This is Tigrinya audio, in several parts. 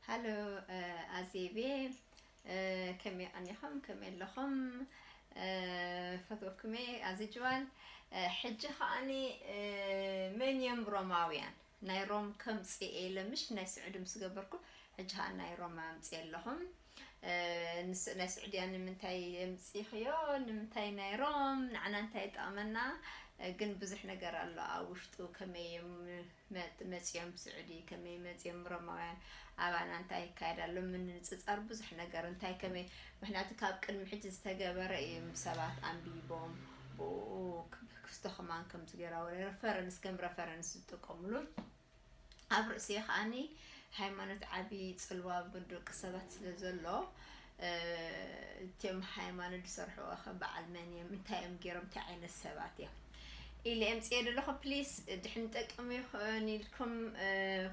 ሃሎ ኣዜቤ፣ ከመይ ቀኒኹም? ከመይ ኣለኹም? ፈትወኩሜ ኣዝጅዋል። ሕጂ ከዓኒ መን እዮም ሮማውያን? ናይ ሮም ከምጽእ ኢለ ምሽ ናይ ስዑዲ ምስ ገበርኩ፣ ሕጂ ከኣ ናይ ሮም ኣምጽእ ኣለኹም። ንስ ናይ ስዑድያ ንምንታይ የምጽእኽዮ? ንምንታይ ናይ ሮም ንዓና እንታይ ይጠቕመና? ግን ብዙሕ ነገር ኣሎ ኣብ ውሽጡ፣ ከመይ እዮም መጽ- መጽዮም ስዑዲ፣ ከመይ መጽዮም ሮማውያን ኣባና እንታይ ይካየድ ኣሎ ምንጽጻር ብዙሕ ነገር እንታይ ከመይ፣ ምክንያቱ ካብ ቅድሚ ሕጂ ዝተገበረ እዮም ሰባት ኣንቢቦም ብኡ ክስቶ ከማን ከምዚ ገይራ ወረ ረፈረንስ ከም ረፈረንስ ዝጥቀምሉ። ኣብ ርእሲ ከዓኒ ሃይማኖት ዓቢ ጽልዋ ብደቂ ሰባት ስለ ዘሎ፣ እቲኦም ሃይማኖት ዝሰርሕዎ ከ በዓል መን እዮም? እንታይ እዮም ገይሮም? እንታይ ዓይነት ሰባት እዮም? ኢለ እምፅየ ዘለኹ። ፕሊስ ድሕን ጠቅም ይኾን ኢልኩም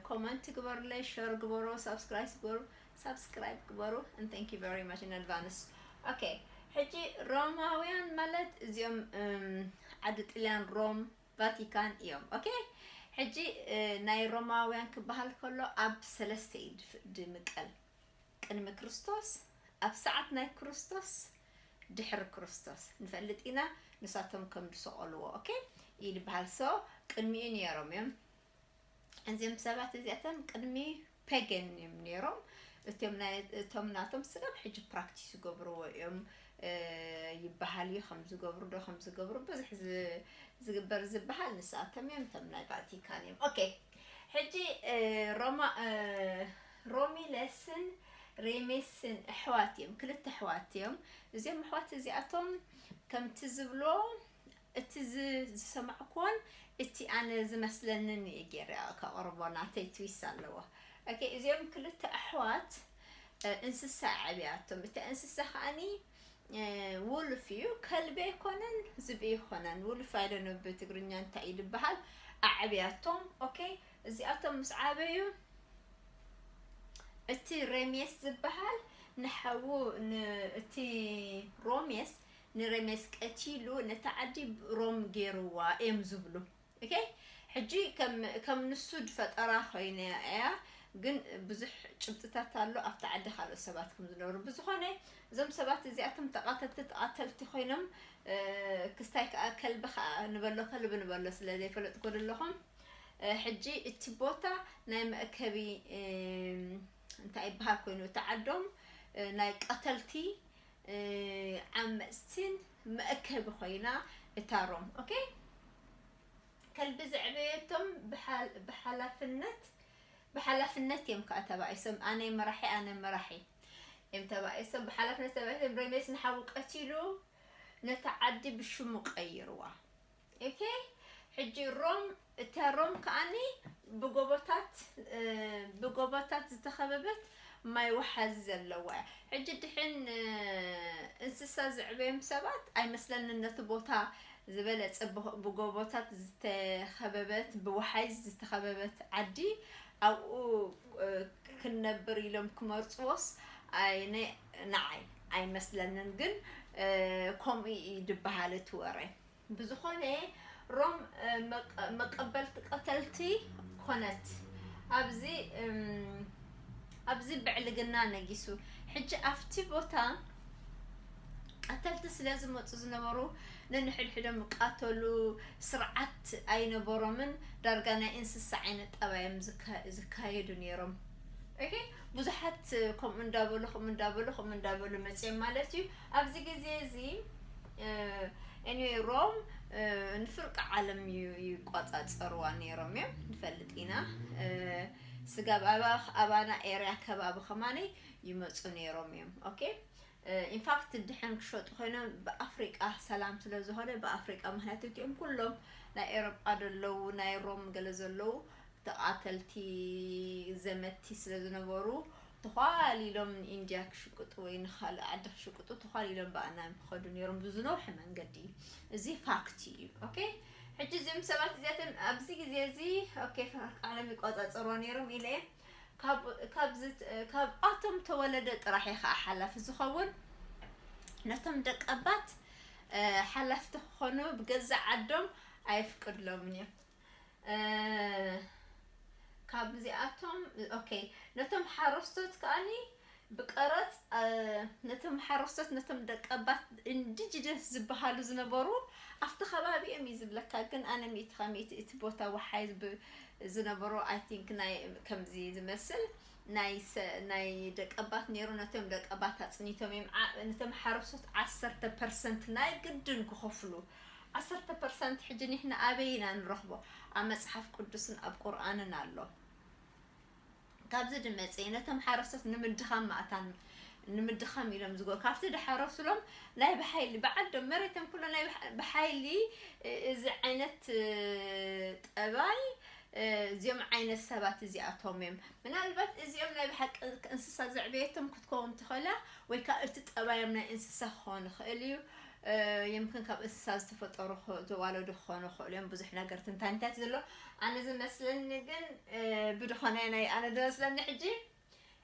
ኮመንት ግበሩለይ፣ ሸር ግበሩ፣ ሳብስክራይብ ግበሩ፣ ሳብስክራይብ ግበሩ። And thank you very much in advance. Okay, ሕጂ ሮማውያን ማለት እዚኦም ዓዲ ጥልያን ሮም ቫቲካን እዮም። ኦኬ፣ ሕጂ ናይ ሮማውያን ክበሃል ከሎ ኣብ ሰለስተ እዩ ድምቀል። ቅድሚ ክርስቶስ፣ ኣብ ሰዓት ናይ ክርስቶስ፣ ድሕሪ ክርስቶስ ንፈልጥ ኢና። ንሳቶም ከም ዝሰቐልዎ ኦኬ ይድበሃል። ሶ ቅድሚኡ ነይሮም እዮም። እዚም ሰባት እዚኣቶም ቅድሚ ፔገን እዮም ነይሮም። እቶም ናይ እቶም ናቶም ስጋብ ሕጂ ፕራክቲስ ይገብርዎ እዮም ይበሃል እዩ። ከም ዝገብሩ ዶ ከም ዝገብሩ ብዙሕ ዝግበር ዝበሃል ንሳቶም እዮም። እቶም ናይ ቫቲካን እዮም። ኦኬ፣ ሕጂ ሮማ ሮሚለስን ሬሜስን ኣሕዋት እዮም። ክልተ ኣሕዋት እዮም። እዚኦም ኣሕዋት እዚኣቶም ከምቲ ዝብሎ እቲ ዝሰማዕኩዎን እቲ ኣነ ዝመስለንን እየ ገይረ ከቕርቦ፣ ናተይ ትዊስ ኣለዎ። ኦኬ፣ እዚኦም ክልተ ኣሕዋት እንስሳ ኣዕብያቶም። እቲ እንስሳ ከዓኒ ውልፍ እዩ፣ ከልቢ ኣይኮነን፣ ዝብኢ ይኮነን። ውልፍ ኣይደነ ብትግርኛ እንታይ እዩ ዝበሃል? ኣዕብያቶም። ኦኬ፣ እዚኣቶም ምስ ዓበዩ እቲ ሬሜስ ዝበሃል ንሓዉ እቲ ሮሜስ ንሬሜስ ቀቲሉ ነታ ዓዲ ሮም ገይርዋ እዮም ዝብሉ። ኦኬ፣ ሕጂ ከም ከም ንሱ ፈጠራ ኮይነ እያ፣ ግን ብዙሕ ጭብጥታት ኣሎ ኣብቲ ዓዲ ካልኦት ሰባት ከም ዝነበሩ። ብዝኾነ እዞም ሰባት እዚኣቶም ተቓተልቲ ተቓተልቲ ኮይኖም ክስታይ ከዓ ከልቢ ከዓ ንበሎ ከልቢ ንበሎ ስለ ዘይፈለጥኩ ዘለኹም ሕጂ እቲ ቦታ ናይ መእከቢ እንታይ ይበሃል ኮይኑ እቲ ዓዶም ናይ ቀተልቲ ዓመፅትን መእከቢ ኮይና እታ ሮም። ኦኬ፣ ከልቢ ዘዕበየቶም ብሓላፍነት ብሓላፍነት እዮም ከዓ ተባኢሶም። ኣነ መራሒ ኣነ መራሒ እዮም ተባኢሶም። ብሓላፍነት ተባኢሶም። ሬሜስ ንሓዉ ቀቲሉ ነታ ዓዲ ብሽሙ ቀይርዋ። ኦኬ፣ ሕጂ ሮም እታ ሮም ከዓኒ ብጎቦታት ብጎቦታት ዝተኸበበት ማይ ወሓዚ ዘለዋ እያ። ሕጂ ድሕን እንስሳ ዝዕበዮም ሰባት ኣይመስለንን ነቲ ቦታ ዝበለጸ ብጎቦታት ዝተኸበበት ብወሓይዝ ዝተኸበበት ዓዲ ኣብኡ ክንነብር ኢሎም ክመርፅዎስ ኣይነ ንዓይ ኣይመስለንን። ግን ከምኡ እዩ ዝበሃል እቲ ወረ። ብዝኾነ ሮም መቀበልቲ ቀተልቲ ኮነት። ኣብዚ ኣብዚ ብዕልግና ነጊሱ። ሕጂ ኣብቲ ቦታ ቀተልቲ ስለ ዝመፁ ዝነበሩ ነንሕድሕዶም ይቃተሉ፣ ስርዓት ኣይነበሮምን። ዳርጋ ናይ እንስሳ ዓይነት ጠባዮም ዝካየዱ ነይሮም። ኦኬ፣ ብዙሓት ከምኡ እንዳበሉ ከምኡ እንዳበሉ ከምኡ እንዳበሉ መፅዮም ማለት እዩ። ኣብዚ ግዜ እዚ anyway ሮም ንፍርቂ ዓለም እዩ ይቆፃፀርዋ ነይሮም እዮም ንፈልጥ ኢና። ስጋብ ኣባና ኤርያ ከባቢ ከማነይ ይመፁ ነይሮም እዮም። ኦኬ፣ ኢንፋክት ድሕን ክሸጡ ኮይኖም ብኣፍሪቃ ሰላም ስለ ዝኾነ ብኣፍሪቃ፣ ምክንያቱ እቲኦም ኩሎም ናይ ኤሮጳ ደለዉ ናይ ሮም ገለ ዘለዉ ተቓተልቲ ዘመቲ ስለ ዝነበሩ ተዃሊሎም ንኢንድያ ክሽቅጡ ወይ ንኻልእ ዓዲ ክሽቅጡ ተዃሊሎም ብኣና እዮም ክኸዱ ነይሮም ብዝነውሐ መንገዲ። እዚ ፋክት እዩ። ኦኬ፣ ሕጂ እዚኦም ሰባት እዚኣቶም ኣብዚ ግዜ እዚ ኦኬ ዓለም ይቆጻጸርዎ ነይሮም ኢለ እየ። ካብ ካብኣቶም ተወለደ ጥራሕ እዩ ከዓ ሓላፊ ዝኸውን። ነቶም ደቀባት ሓላፍቲ ክኾኑ ብገዛእ ዓዶም ኣየፍቅድሎምን እዮም። ኣብዚኣቶም ኦኬ፣ ነቶም ሓረስቶት ከኣኒ ብቀረጽ ነቶም ሓረስቶት ነቶም ደቀባት ኢንዲጅነስ ዝበሃሉ ዝነበሩ ኣብቲ ከባቢኦም እዩ ዝብለካ። ግን ኣነ ሚእቲ ካብ ሚእቲ እቲ ቦታ ወሓይ ዝነበሩ ኣይ ቲንክ ናይ ከምዚ ዝመስል ናይ ደቀባት ነይሩ። ነቶም ደቀባት ኣጽኒቶም እዮም ነቶም ሓረስቶት ዓሰርተ ፐርሰንት ናይ ግድን ክኸፍሉ። ዓሰርተ ፐርሰንት ሕጂ ንሕና ኣበይ ኢና ንረኽቦ? ኣብ መጽሓፍ ቅዱስን ኣብ ቁርኣንን ኣሎ። ካብዚ ድመፀ ነቶም ሓረስቶት ንምድኻም ማእታን ንምድኻም ኢሎም ዝጎ ካብቲ ድሓረሱሎም ናይ ብሓይሊ ብዓዶም መሬቶም ኩሎ ናይ ብሓይሊ እዚ ዓይነት ጠባይ እዚኦም ዓይነት ሰባት እዚኣቶም እዮም። ምናልባት እዚኦም ናይ ብሓቂ እንስሳ ዘዕበየቶም ክትከውን ትኽእላ ወይ ከዓ እቲ ጠባዮም ናይ እንስሳ ክኸውን ይኽእል እዩ። የምክን ካብ እንስሳ ዝተፈጠሩ ዝተዋለዱ ክኾኑ ይኽእሉ እዮም። ብዙሕ ነገር ትንታኒታት ዘሎ ኣነ ዝመስለኒ ግን ብድኾነ ናይ ኣነ ዝመስለኒ ሕጂ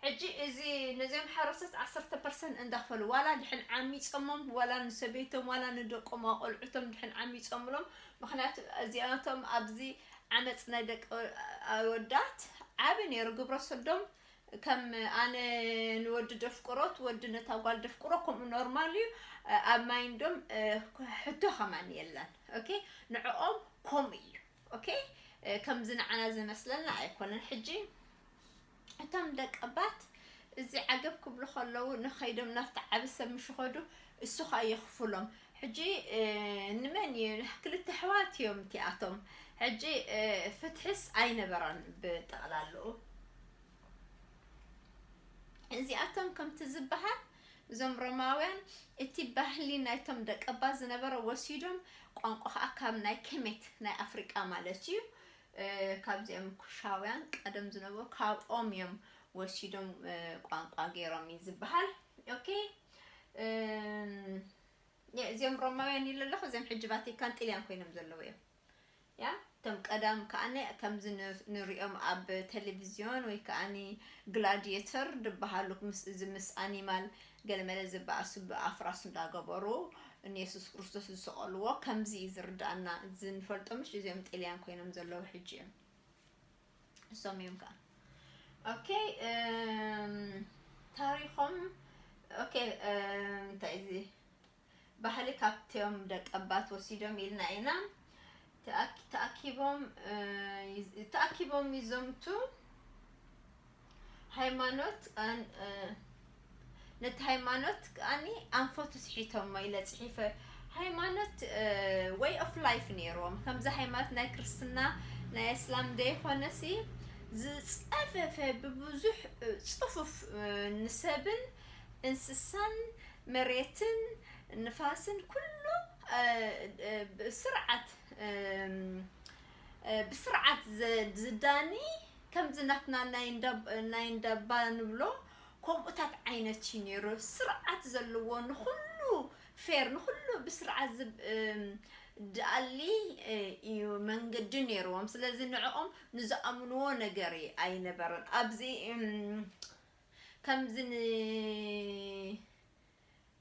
ሕጂ እዚ ነዚኦም ሓረስቶት ዓሰርተ ፐርሰንት እንዳኽፈሉ ዋላ ድሕን ዓሚፆሞም ዋላ ንሰበይቶም ዋላ ንደቆም ኣቆልዑቶም ድሕን ዓሚፆምሎም። ምክንያቱ እዚኣቶም ኣብዚ ዓመፅ ናይ ደቂ ኣወዳት ዓቢ ነይሩ ግብረ ሰዶም። ከም ኣነ ንወዲ ደፍቅሮት ወዲ ነታ ጓል ደፍቅሮ ከምኡ ኖርማል እዩ። ኣብ ማይንዶም ሕቶ ከማን የለን። ኦኬ ንዕኦም ከምኡ እዩ። ኦኬ ከምዚ ንዓና ዝመስለና ኣይኮነን። ሕጂ እቶም ደቀባት እዚ ዓገብ ክብሉ ከለዉ ንኸይዶም ናብቲ ዓቢ ሰብ ምሽ ኸዱ እሱ ኸኣ የኽፍሎም። ሕጂ ንመን እዩ ክልተ ኣሕዋት እዮም እቲኣቶም። ሕጂ ፍትሕስ ኣይነበረን ብጠቕላልኡ። እዚኣቶም ከምቲ ዝበሃል እዞም ሮማውያን እቲ ባህሊ ናይቶም ደቀባት ዝነበረ ወሲዶም ቋንቋ ከዓ ካብ ናይ ከሜት ናይ ኣፍሪቃ ማለት እዩ ካብዚኦም ኩሻውያን ቀደም ዝነበሩ ካብኦም እዮም ወሲዶም ቋንቋ ገይሮም እዩ ዝበሃል። ኦኬ እዚኦም ሮማውያን ይለለኹ እዚኦም ሕጂ ቫቲካን ጥልያን ኮይኖም ዘለዉ እዮም። ያ እቶም ቀዳም ከኣነ ከምዚ ንሪኦም ኣብ ቴሌቪዝዮን ወይ ከኣኒ ግላዲየተር ዝበሃሉ እዚ ምስ ኣኒማል ገለመለ ዝበኣሱ ብኣፍራስ እንዳገበሩ ንየሱስ ክርስቶስ ዝሰቐልዎ ከምዚ እዩ ዝርዳኣና። እዚ ንፈልጦ ምሽ እዚኦም ጥልያን ኮይኖም ዘለዉ ሕጂ እዮም። እሶም እዮም ከዓ ኦኬ ታሪኾም ኦኬ እንታይ እዚ ባህሊ ካብቶም ደቀባት ወሲዶም ኢልና ኢና። ተኣኪቦም ተኣኪቦም ይዘምቱ። ሃይማኖት ነቲ ሃይማኖት ከኣኒ ኣንፈቱ ስሒቶሞ ኢለ ፅሒፈ። ሃይማኖት way of life ነይርዎም። ከምዚ ሃይማኖት ናይ ክርስትና ናይ እስላም ደይኮነሲ ዝፀፈፈ ብብዙሕ ፅፉፍ ንሰብን እንስሳን መሬትን ንፋስን ኩሉ ብስርዓት ብስርዓት ዝዳኒ ከምዚ ናትና ናይ እንዳባ ንብሎ ከምኡታት ዓይነት እዩ ነይሩ። ስርዓት ዘለዎ ንኩሉ ፌር ንኩሉ ብስርዓት ድኣሊ እዩ መንገዲ ነይርዎም። ስለዚ ንዕኦም ንዝኣምንዎ ነገር ኣይነበረን። ኣብዚ ከምዚ ን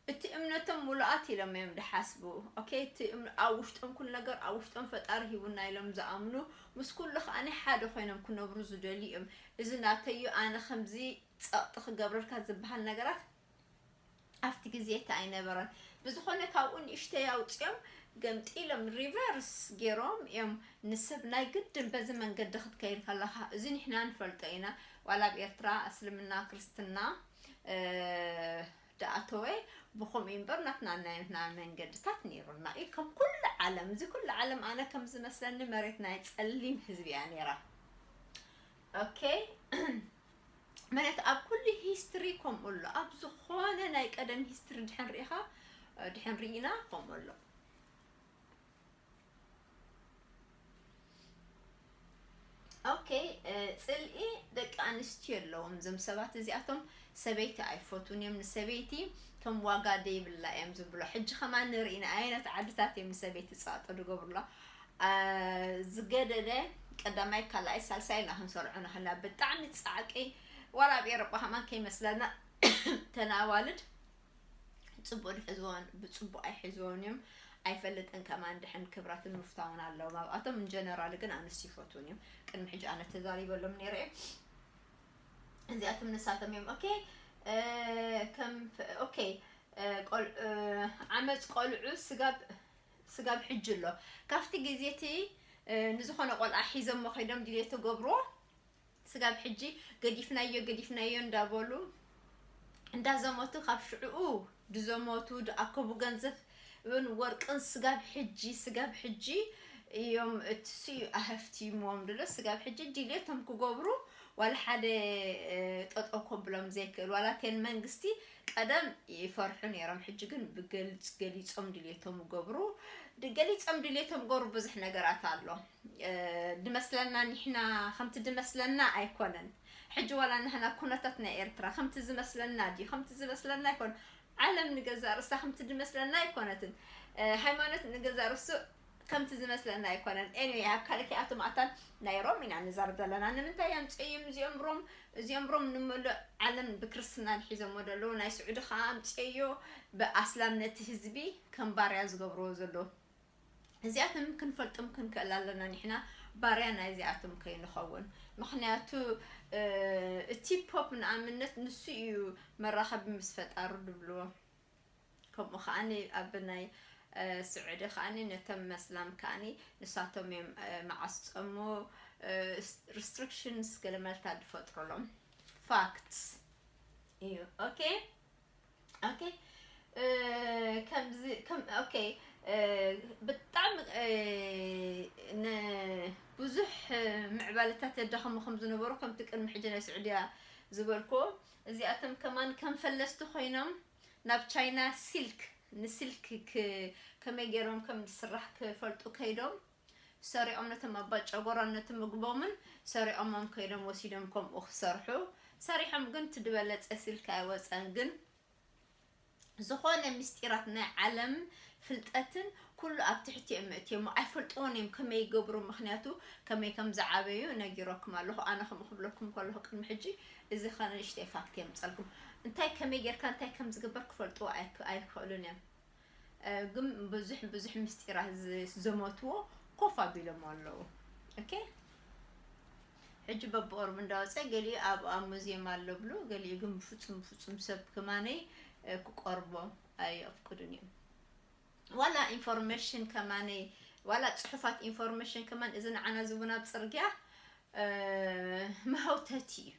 እቲ እምነቶም ሙሉኣት ኢሎም እዮም ድሓስቡ። ኦኬ እቲ ኣብ ውሽጦም ኩሉ ነገር ኣብ ውሽጦም ፈጣሪ ሂቡና ኢሎም ዝኣምኑ ምስ ኩሉ ከኣኒ ሓደ ኮይኖም ክነብሩ ዝደልዩ እዮም። እዚ ናተዩ ኣነ ከምዚ ጸቕጢ ክገብረልካ ዝበሃል ነገራት ኣብቲ ግዜ እቲ ኣይነበረን። ብዝኾነ ካብኡ ንእሽተይ ኣውፅኦም ገምጢሎም ሪቨርስ ገይሮም እዮም ንሰብ ናይ ግድን በዚ መንገዲ ክትከይድ ከለኻ እዚ ንሕና ንፈልጦ ኢና። ዋላ ኣብ ኤርትራ እስልምና ክርስትና ድኣተወ ብኸምኡ እምበር ናትና ናይና መንገድታት ነይሩና እዩ ከም ኩሉ ዓለም። እዚ ኩሉ ዓለም ኣነ ከም ዝመስለኒ መሬት ናይ ጸሊም ህዝቢ እያ ነይራ። ኦኬ መሬት ኣብ ኩሉ ሂስትሪ ከምኡ ኣሎ። ኣብ ዝኾነ ናይ ቀደም ሂስትሪ ድሕን ርኢኻ ድሕን ርኢና ከምኡ ኣሎ። ኦኬ ፅልኢ ደቂ ኣንስትዮ ኣለዎም እዞም ሰባት እዚኣቶም። ሰበይቲ ኣይፈቱን እዮም ንሰበይቲ ከም ዋጋ ደይብላ እዮም ዝብሎ። ሕጂ ከማን ንርኢ ንኣየነት ዓድታት እዮም ንሰበይቲ ፀቕጢ ዝገብሩላ። ዝገደደ ቀዳማይ ካልኣይ ሳልሳይ ኢና ክንሰርዖ ንኽእልና። ብጣዕሚ ፃዕቂ ዋላ ኣብ ኤሮጳ ከማን ከይመስለና ተን ኣዋልድ ፅቡቅ ዝሕዝዎን ብፅቡቅ ኣይሕዝዎን እዮም። ኣይፈልጥን ከማን ድሕን ክብራትን ምፍታውን ኣለዎም ኣብኣቶም። ን ጀነራል ግን ኣንስ ይፈትውን እዮም። ቅድሚ ሕጂ ኣነ ተዛሪበሎም ነይረ እዮም። እዚኣቶም ንሳቶም እዮም። ኦኬ፣ ከም ኦኬ፣ ዓመፅ ቆልዑ ስጋብ ስጋብ ሕጂ ኣሎ። ካብቲ ግዜ እቲ ንዝኾነ ቆልዓ ሒዞሞ ከይዶም ድሌት ተገብርዎ፣ ስጋብ ሕጂ ገዲፍናዮ ገዲፍናዮ እንዳበሉ እንዳዘመቱ፣ ካብ ሽዕኡ ድዘመቱ ድኣከቡ ገንዘብ ን ወርቅን ስጋብ ሕጂ ስጋብ ሕጂ እዮም እትስዩ ኣህፍቲሞም ድሎ ስጋብ ሕጂ ድሌቶም ክገብሩ ዋላ ሓደ ጠጠው ከብሎም ዘይክእል። ዋላ ቴን መንግስቲ ቀደም ይፈርሑ ነይሮም፣ ሕጂ ግን ብገልጽ ገሊጾም ድሌቶም ገብሩ። ገሊጾም ድሌቶም ገብሩ። ብዙሕ ነገራት ኣሎ። ድመስለና፣ ንሕና ከምቲ ድመስለና ኣይኮነን። ሕጂ ዋላ ንሕና ኩነታት ናይ ኤርትራ ከምቲ ዝመስለና ድዩ ከምቲ ዝመስለና ኣይኮን። ዓለም ንገዛእ ርእሳ ከምቲ ድመስለና ኣይኮነትን። ሃይማኖት ንገዛእ ርእሱ ከምቲ ዝመስለና ኣይኮነን። ኤኒወይ፣ ኣብ ካልእ ከይኣቶም ኣታን ናይ ሮም ኢና ንዛረብ ዘለና። ንምንታይ ኣምፅእዮም እዚኦም ሮም? እዚኦም ሮም ንምሉእ ዓለም ብክርስትና ሒዞሞ ዘለዉ፣ ናይ ስዑዲ ከዓ ኣምፅእዮ ብኣስላም ነቲ ህዝቢ ከም ባርያ ዝገብርዎ ዘለዉ። እዚኣቶም ክንፈልጦም ክንክእል ኣለና። ንሕና ባርያ ናይ እዚኣቶም ከይንኸውን። ምክንያቱ እቲ ፖፕ ንኣብነት ንሱ እዩ መራኸቢ ምስ ፈጣሩ ድብልዎ። ከምኡ ከዓኒ ኣብ ናይ ስዑዲ ከዓኒ ነቶም መስላም ከዓኒ ንሳቶም እዮም መዓስፀሞ፣ ሪስትሪክሽንስ ገለ መልታ ዝፈጥሩሎም። ፋክትስ እዩ። ኦኬ፣ ኦኬ። ከምዚ ከም ኦኬ፣ ብጣዕሚ ብዙሕ ምዕባለታት የዳኸሙ ከም ዝነበሩ፣ ከምቲ ቅድሚ ሕጂ ናይ ስዑድያ ዝበልክዎ፣ እዚኣቶም ከማን ከም ፈለስቲ ኮይኖም ናብ ቻይና ሲልክ፣ ንሲልክ ከመይ ገይሮም ከም ዝስራሕ ክፈልጡ ከይዶም ሰሪዖም ነቶም ኣባ ጨጎራን ነቲ ምግቦምን ሰሪዖሞም ከይዶም ወሲዶም ከምኡ ክሰርሑ ሰሪሖም። ግን እቲ ዝበለፀ ሲልክ ኣይወፀን። ግን ዝኾነ ምስጢራት ናይ ዓለም ፍልጠትን ኩሉ ኣብ ትሕቲ እዮም መእትዮም። ኣይፈልጥዎን እዮም ከመይ ይገብሩ፣ ምክንያቱ ከመይ ከም ዝዓበዩ ነጊረኩም ኣለኹ። ኣነ ከምኡ ክብለኩም ከለኹ ቅድሚ ሕጂ እዚ ከ ንእሽተይ ፋክት የምፀልኩም። እንታይ ከመይ ጌርካ እንታይ ከም ዝግበር ክፈልጥዎ ኣይክ- ኣይክእሉን እዮም። ግን ብዙሕ ብዙሕ ምስጢራት ዝዘመትዎ ኮፍ ኣቢሎም ኣለዉ። ኦኬ፣ ሕጂ በብኦርብ እንዳወፀ ገሊኡ ኣብ ኣብ ሙዚየም ኣሎ ብሉ፣ ገሊኡ ግን ብፍፁም ብፍፁም ሰብ ከማነይ ክቆርቦ ኣይኣፍቅዱን እዮም። ዋላ ኢንፎርሜሽን ከማነይ ዋላ ፅሑፋት ኢንፎርሜሽን ከማን እዚ ንዓና ዝቡና ኣብ ፅርግያ መሀውተቲ እዩ።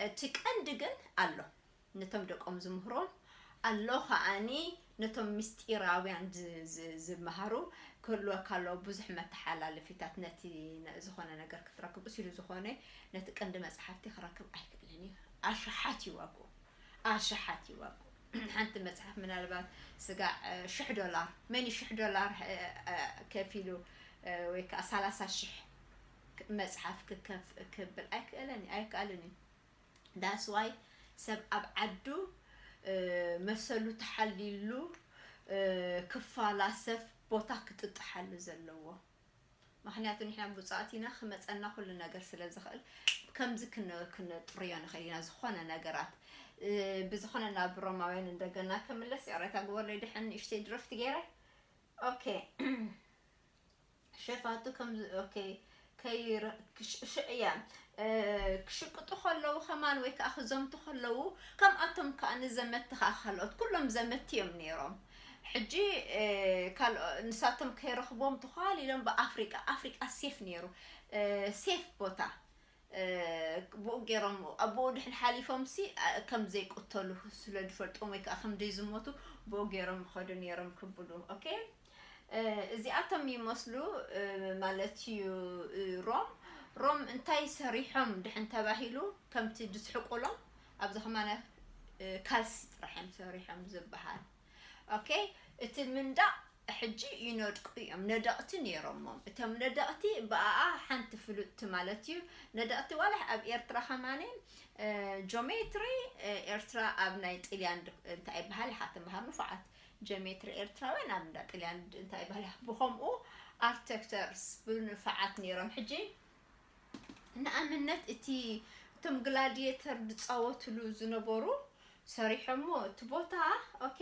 እቲ ቀንዲ ግን ኣሎ ነቶም ደቆም ዝምህሮም ኣሎ ከዓኒ ነቶም ምስጢራውያን ዝመሃሩ ክህልወካ ኣለዎ። ብዙሕ መተሓላለፊታት ነቲ ዝኾነ ነገር ክትረክብ እሱ ኢሉ ዝኾነ ነቲ ቀንዲ መፅሓፍቲ ክረክብ ኣይክእልን እዩ። ኣሽሓት ይዋግኡ ኣሽሓት ይዋግኡ። ሓንቲ መፅሓፍ ምናልባት ስጋዕ ሽሕ ዶላር መኒ ሽሕ ዶላር ከፊሉ ወይ ከዓ ሰላሳ ሽሕ መፅሓፍ ክብል ኣይክእልን ኣይከኣልን እዩ። ዳስዋይ ሰብ ኣብ ዓዱ መሰሉ ተሓሊሉ ክፋላሰፍ ቦታ ክጥጥሓሉ ዘለዎ። ምክንያቱ ንሕና ብፁዓት ኢና፣ ክመፀና ኩሉ ነገር ስለ ዝኽእል ከምዚ ክነጥርዮ ንኽእል ኢና። ዝኾነ ነገራት ብዝኾነ ናብ ሮማውያን እንደገና ክምለስ ይቕሬታ ግበረለይ። ድሕን ንእሽተይ ድረፍት ገይረ ኦኬ ሸፋቱ ከምዚ ኦኬ ከይረ ሽዕያ ክሽቅጡ ከለዉ ከማን ወይ ከዓ ክዘምቱ ከለዉ ከምኣቶም ከዓ ንዘመቲ ከዓ ካልኦት ኩሎም ዘመቲ እዮም ነይሮም። ሕጂ ካልኦ ንሳቶም ከይረኽቦም ተዃል ኢሎም ብኣፍሪቃ ኣፍሪቃ ሴፍ ነይሩ ሴፍ ቦታ ብኡ ገይሮም ኣብኡ ድሕን ሓሊፎም ሲ ከም ዘይቅተሉ ስለ ዝፈልጦም ወይ ከዓ ከም ዘይዝመቱ ብኡ ገይሮም ይኸዱ ነይሮም ክብሉ ኦኬ እዚኣቶም ይመስሉ ማለት እዩ። ሮም ሮም እንታይ ሰሪሖም ድሕን ተባሂሉ ከምቲ ድስሕቁሎም ኣብዚ ከማነ ካልሲ ጥራሕ እዮም ሰሪሖም ዝበሃል። ኦኬ እቲ ምንዳቕ ሕጂ ይነድቁ እዮም። ነደቕቲ ነይሮሞም። እቶም ነደቕቲ ብኣኣ ሓንቲ ፍሉጥቲ ማለት እዩ። ነደቕቲ ዋላ ኣብ ኤርትራ ከማነ ጆሜትሪ ኤርትራ ኣብ ናይ ጥልያን እንታይ ይበሃል ኢኻ ትምሃር ንፉዓት ጀሜትሪ ኤርትራውያን ኣብ እንዳ ጥልያን እንታይ ይበሃል ኢኻ ብኸምኡ ኣርክቴክተርስ ብንፋዓት ነይሮም። ሕጂ ንኣብነት እቲ እቶም ግላዲየተር ዝፃወትሉ ዝነበሩ ሰሪሖሞ እቲ ቦታ ኦኬ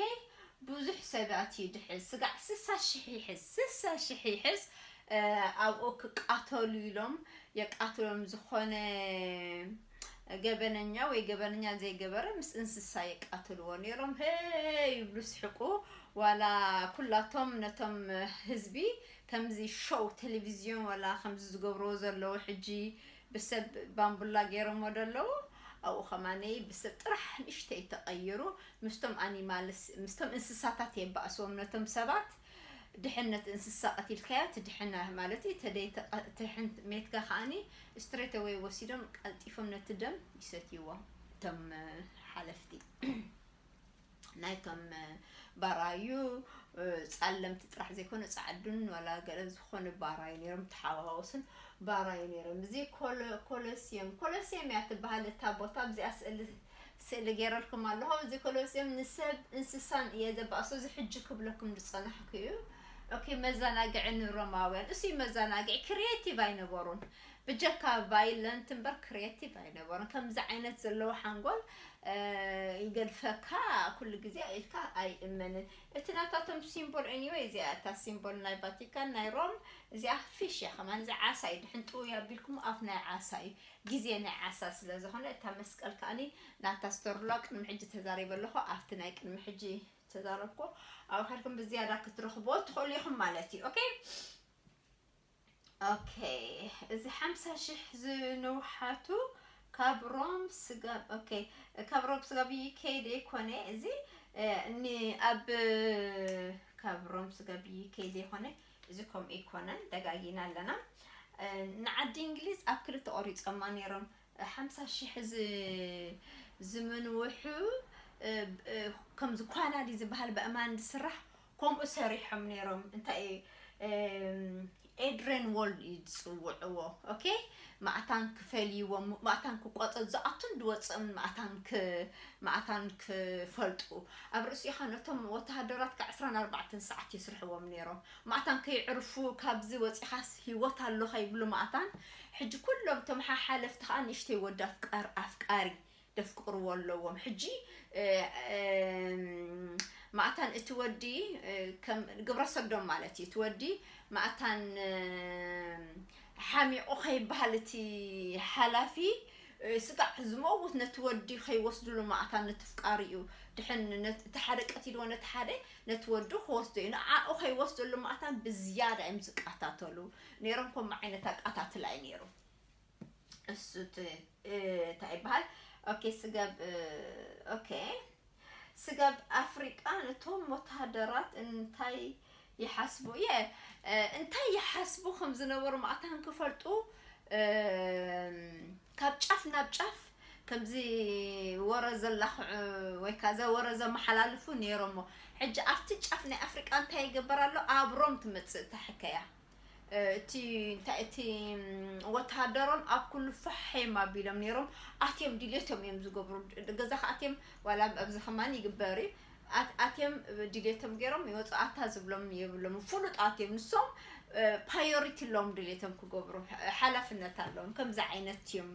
ብዙሕ ሰባት ይድሕዝ፣ ስጋዕ ስሳ ሽሕ ይሕዝ፣ ስሳ ሽሕ ይሕዝ። ኣብኡ ክቃተሉ ኢሎም የቃትሎም። ዝኾነ ገበነኛ ወይ ገበነኛ ዘይገበረ ምስ እንስሳ የቃትልዎ ነይሮም። ሄ ይብሉ ስሕቁ። ዋላ ኩላቶም ነቶም ህዝቢ ከምዚ ሾው ቴሌቪዝዮን ዋላ ከምዚ ዝገብርዎ ዘለዉ ሕጂ ብሰብ ባምቡላ ገይሮሞ ዘለዉ፣ ኣብኡ ከማነይ ብሰብ ጥራሕ ንእሽተይ ተቐይሩ። ምስቶም ኣኒማልስ ምስቶም እንስሳታት የባእስዎም። ነቶም ሰባት ድሕን ነቲ እንስሳ ቀቲልካዮ ትድሕና ማለት እዩ። ተደይ ተቐ- ትሕን ሜትካ ከኣኒ ስትሬት ወይ ወሲዶም ቀልጢፎም ነቲ ደም ይሰትይዎ። እቶም ሓለፍቲ ናይቶም ባራዩ ፃለምቲ ጥራሕ ዘይኮነ ፃዕዱን ዋላ ገለ ዝኾነ ባራዩ ነይሮም። ተሓዋወስን ባራዩ ነይሮም። እዚ ኮሎሲየም ኮሎሲየም እያ ትበሃል እታ ቦታ። ኣብዚኣ ስእሊ ስእሊ ገይረልኩም ኣለኹ። እዚ ኮሎሲየም ንሰብ እንስሳን እየ ዘባእሶ። እዚ ሕጂ ክብለኩም ዝፀናሕኩ እዩ። ኦኬ፣ መዘናግዒ ንሮማውያን እሱ መዘናግዒ ክሪኤቲቭ ኣይነበሩን። ብጀካ ቫይለንት እምበር ክሪኤቲቭ ኣይነበሩን። ከምዚ ዓይነት ዘለዎ ሓንጎል ይገድፈካ ኩሉ ግዜ ኢልካ ኣይእመንን። እቲ ናታቶም ሲምቦል ኤኒወይ እዚኣ እታ ሲምቦል ናይ ቫቲካን ናይ ሮም እዚኣ ፊሽ እያ። ከማን እዚ ዓሳ እዩ። ድሕን ጥውይ ኣቢልኩም ኣፍ ናይ ዓሳ እዩ። ግዜ ናይ ዓሳ ስለ ዝኾነ እታ መስቀል ከኣኒ ናታ ስተርሎ ቅድሚ ሕጂ ተዛሪበ ኣለኹ። ኣብቲ ናይ ቅድሚ ሕጂ ተዛረብኩ። ኣብ ሓድኩም ብዝያዳ ክትረኽብዎ ትኽእሉ ኢኹም ማለት እዩ። ኦኬ ኦኬ፣ እዚ ሓምሳ ሽሕ ዝንውሓቱ ካብ ሮም ስጋብ ኦኬ ካብ ሮም ስጋብ ይከይደ ይኮነ እዚ እኒ ኣብ ካብ ሮም ስጋብ ይከይደ ይኮነ እዚ ከምኡ ይኮነን ደጋጊና ኣለና። ንዓዲ እንግሊዝ ኣብ ክልተ ቆሪፆማ ነይሮም። ሓምሳ ሽሕ ዝምንውሑ ከምዚ ኳናዲ ዝበሃል ብእማን ዝስራሕ ከምኡ ሰሪሖም ነይሮም። እንታይ ኤድረን ዎል እዩ ዝፅውዕዎ። ኦኬ፣ ማእታን ክፈልይዎም ማእታን ክቆፀ ዝኣቱን ዝወፅእን ማእታን ማእታን ክፈልጡ ኣብ ርእሲኻ ነቶም ወተሃደራት ከ ዕስራን ኣርባዕተን ሰዓት የስርሕዎም ነይሮም። ማእታን ከይዕርፉ ካብዚ ወፂኻስ ህይወት ኣሎ ከይብሉ ማእታን ሕጂ ኩሎም ተመሓሓለፍቲ ከዓ ንእሽተይ ወዲ ኣፍቃር ኣፍቃሪ ደፍቅርዎ ኣለዎም። ሕጂ ማእታን እቲ ወዲ ግብረ ሰዶም ማለት እዩ። እቲ ወዲ ማእታን ሓሚቑ ከይበሃል እቲ ሓላፊ ስጋዕ ዝመውት ነቲ ወዲ ከይወስድሉ ማእታን ነቲ ፍቃሪ እዩ። ድሕን እቲ ሓደ ቀቲልዎ ነቲ ሓደ ነቲ ወዲ ክወስዶ እዩ። ንዓኡ ከይወስደሉ ማእታን ብዝያዳ እዮም ዝቃታተሉ ነይሮም። ከምኡ ዓይነት ኣቃታትላ እዩ ነይሩ። እሱ እንታይ ይበሃል? ኦኬ ስጋብ ኦኬ ስጋብ ኣፍሪቃ ነቶም ወተሃደራት እንታይ ይሓስቡ እየ እንታይ ይሓስቡ ከም ዝነበሩ ማእታን ክፈልጡ ካብ ጫፍ ናብ ጫፍ ከምዚ ወረ ዘላኽዑ ወይ ከዓ ዘወረ ዘመሓላልፉ ነይሮሞ። ሕጂ ኣብቲ ጫፍ ናይ ኣፍሪቃ እንታይ ይገበር ኣሎ? ኣብ ሮም ትመፅእ እታ ሕከያ። እቲ እንታይ እቲ ወተሃደሮም ኣብ ኩሉ ፋሕ እዮም ኣቢሎም ነይሮም። ኣትዮም ድልየቶም እዮም ዝገብሩ። ገዛ ክኣትዮም ዋላ ኣብዚ ከማን ይግበር እዩ። ኣትዮም ድልየቶም ገይሮም ይወፁ። ኣታ ዝብሎም የብሎም። ፍሉጣት እዮም ንሶም። ፓዮሪቲ ኣለዎም ድልየቶም ክገብሩ ሓላፍነት ኣለዎም። ከምዚ ዓይነት እዮም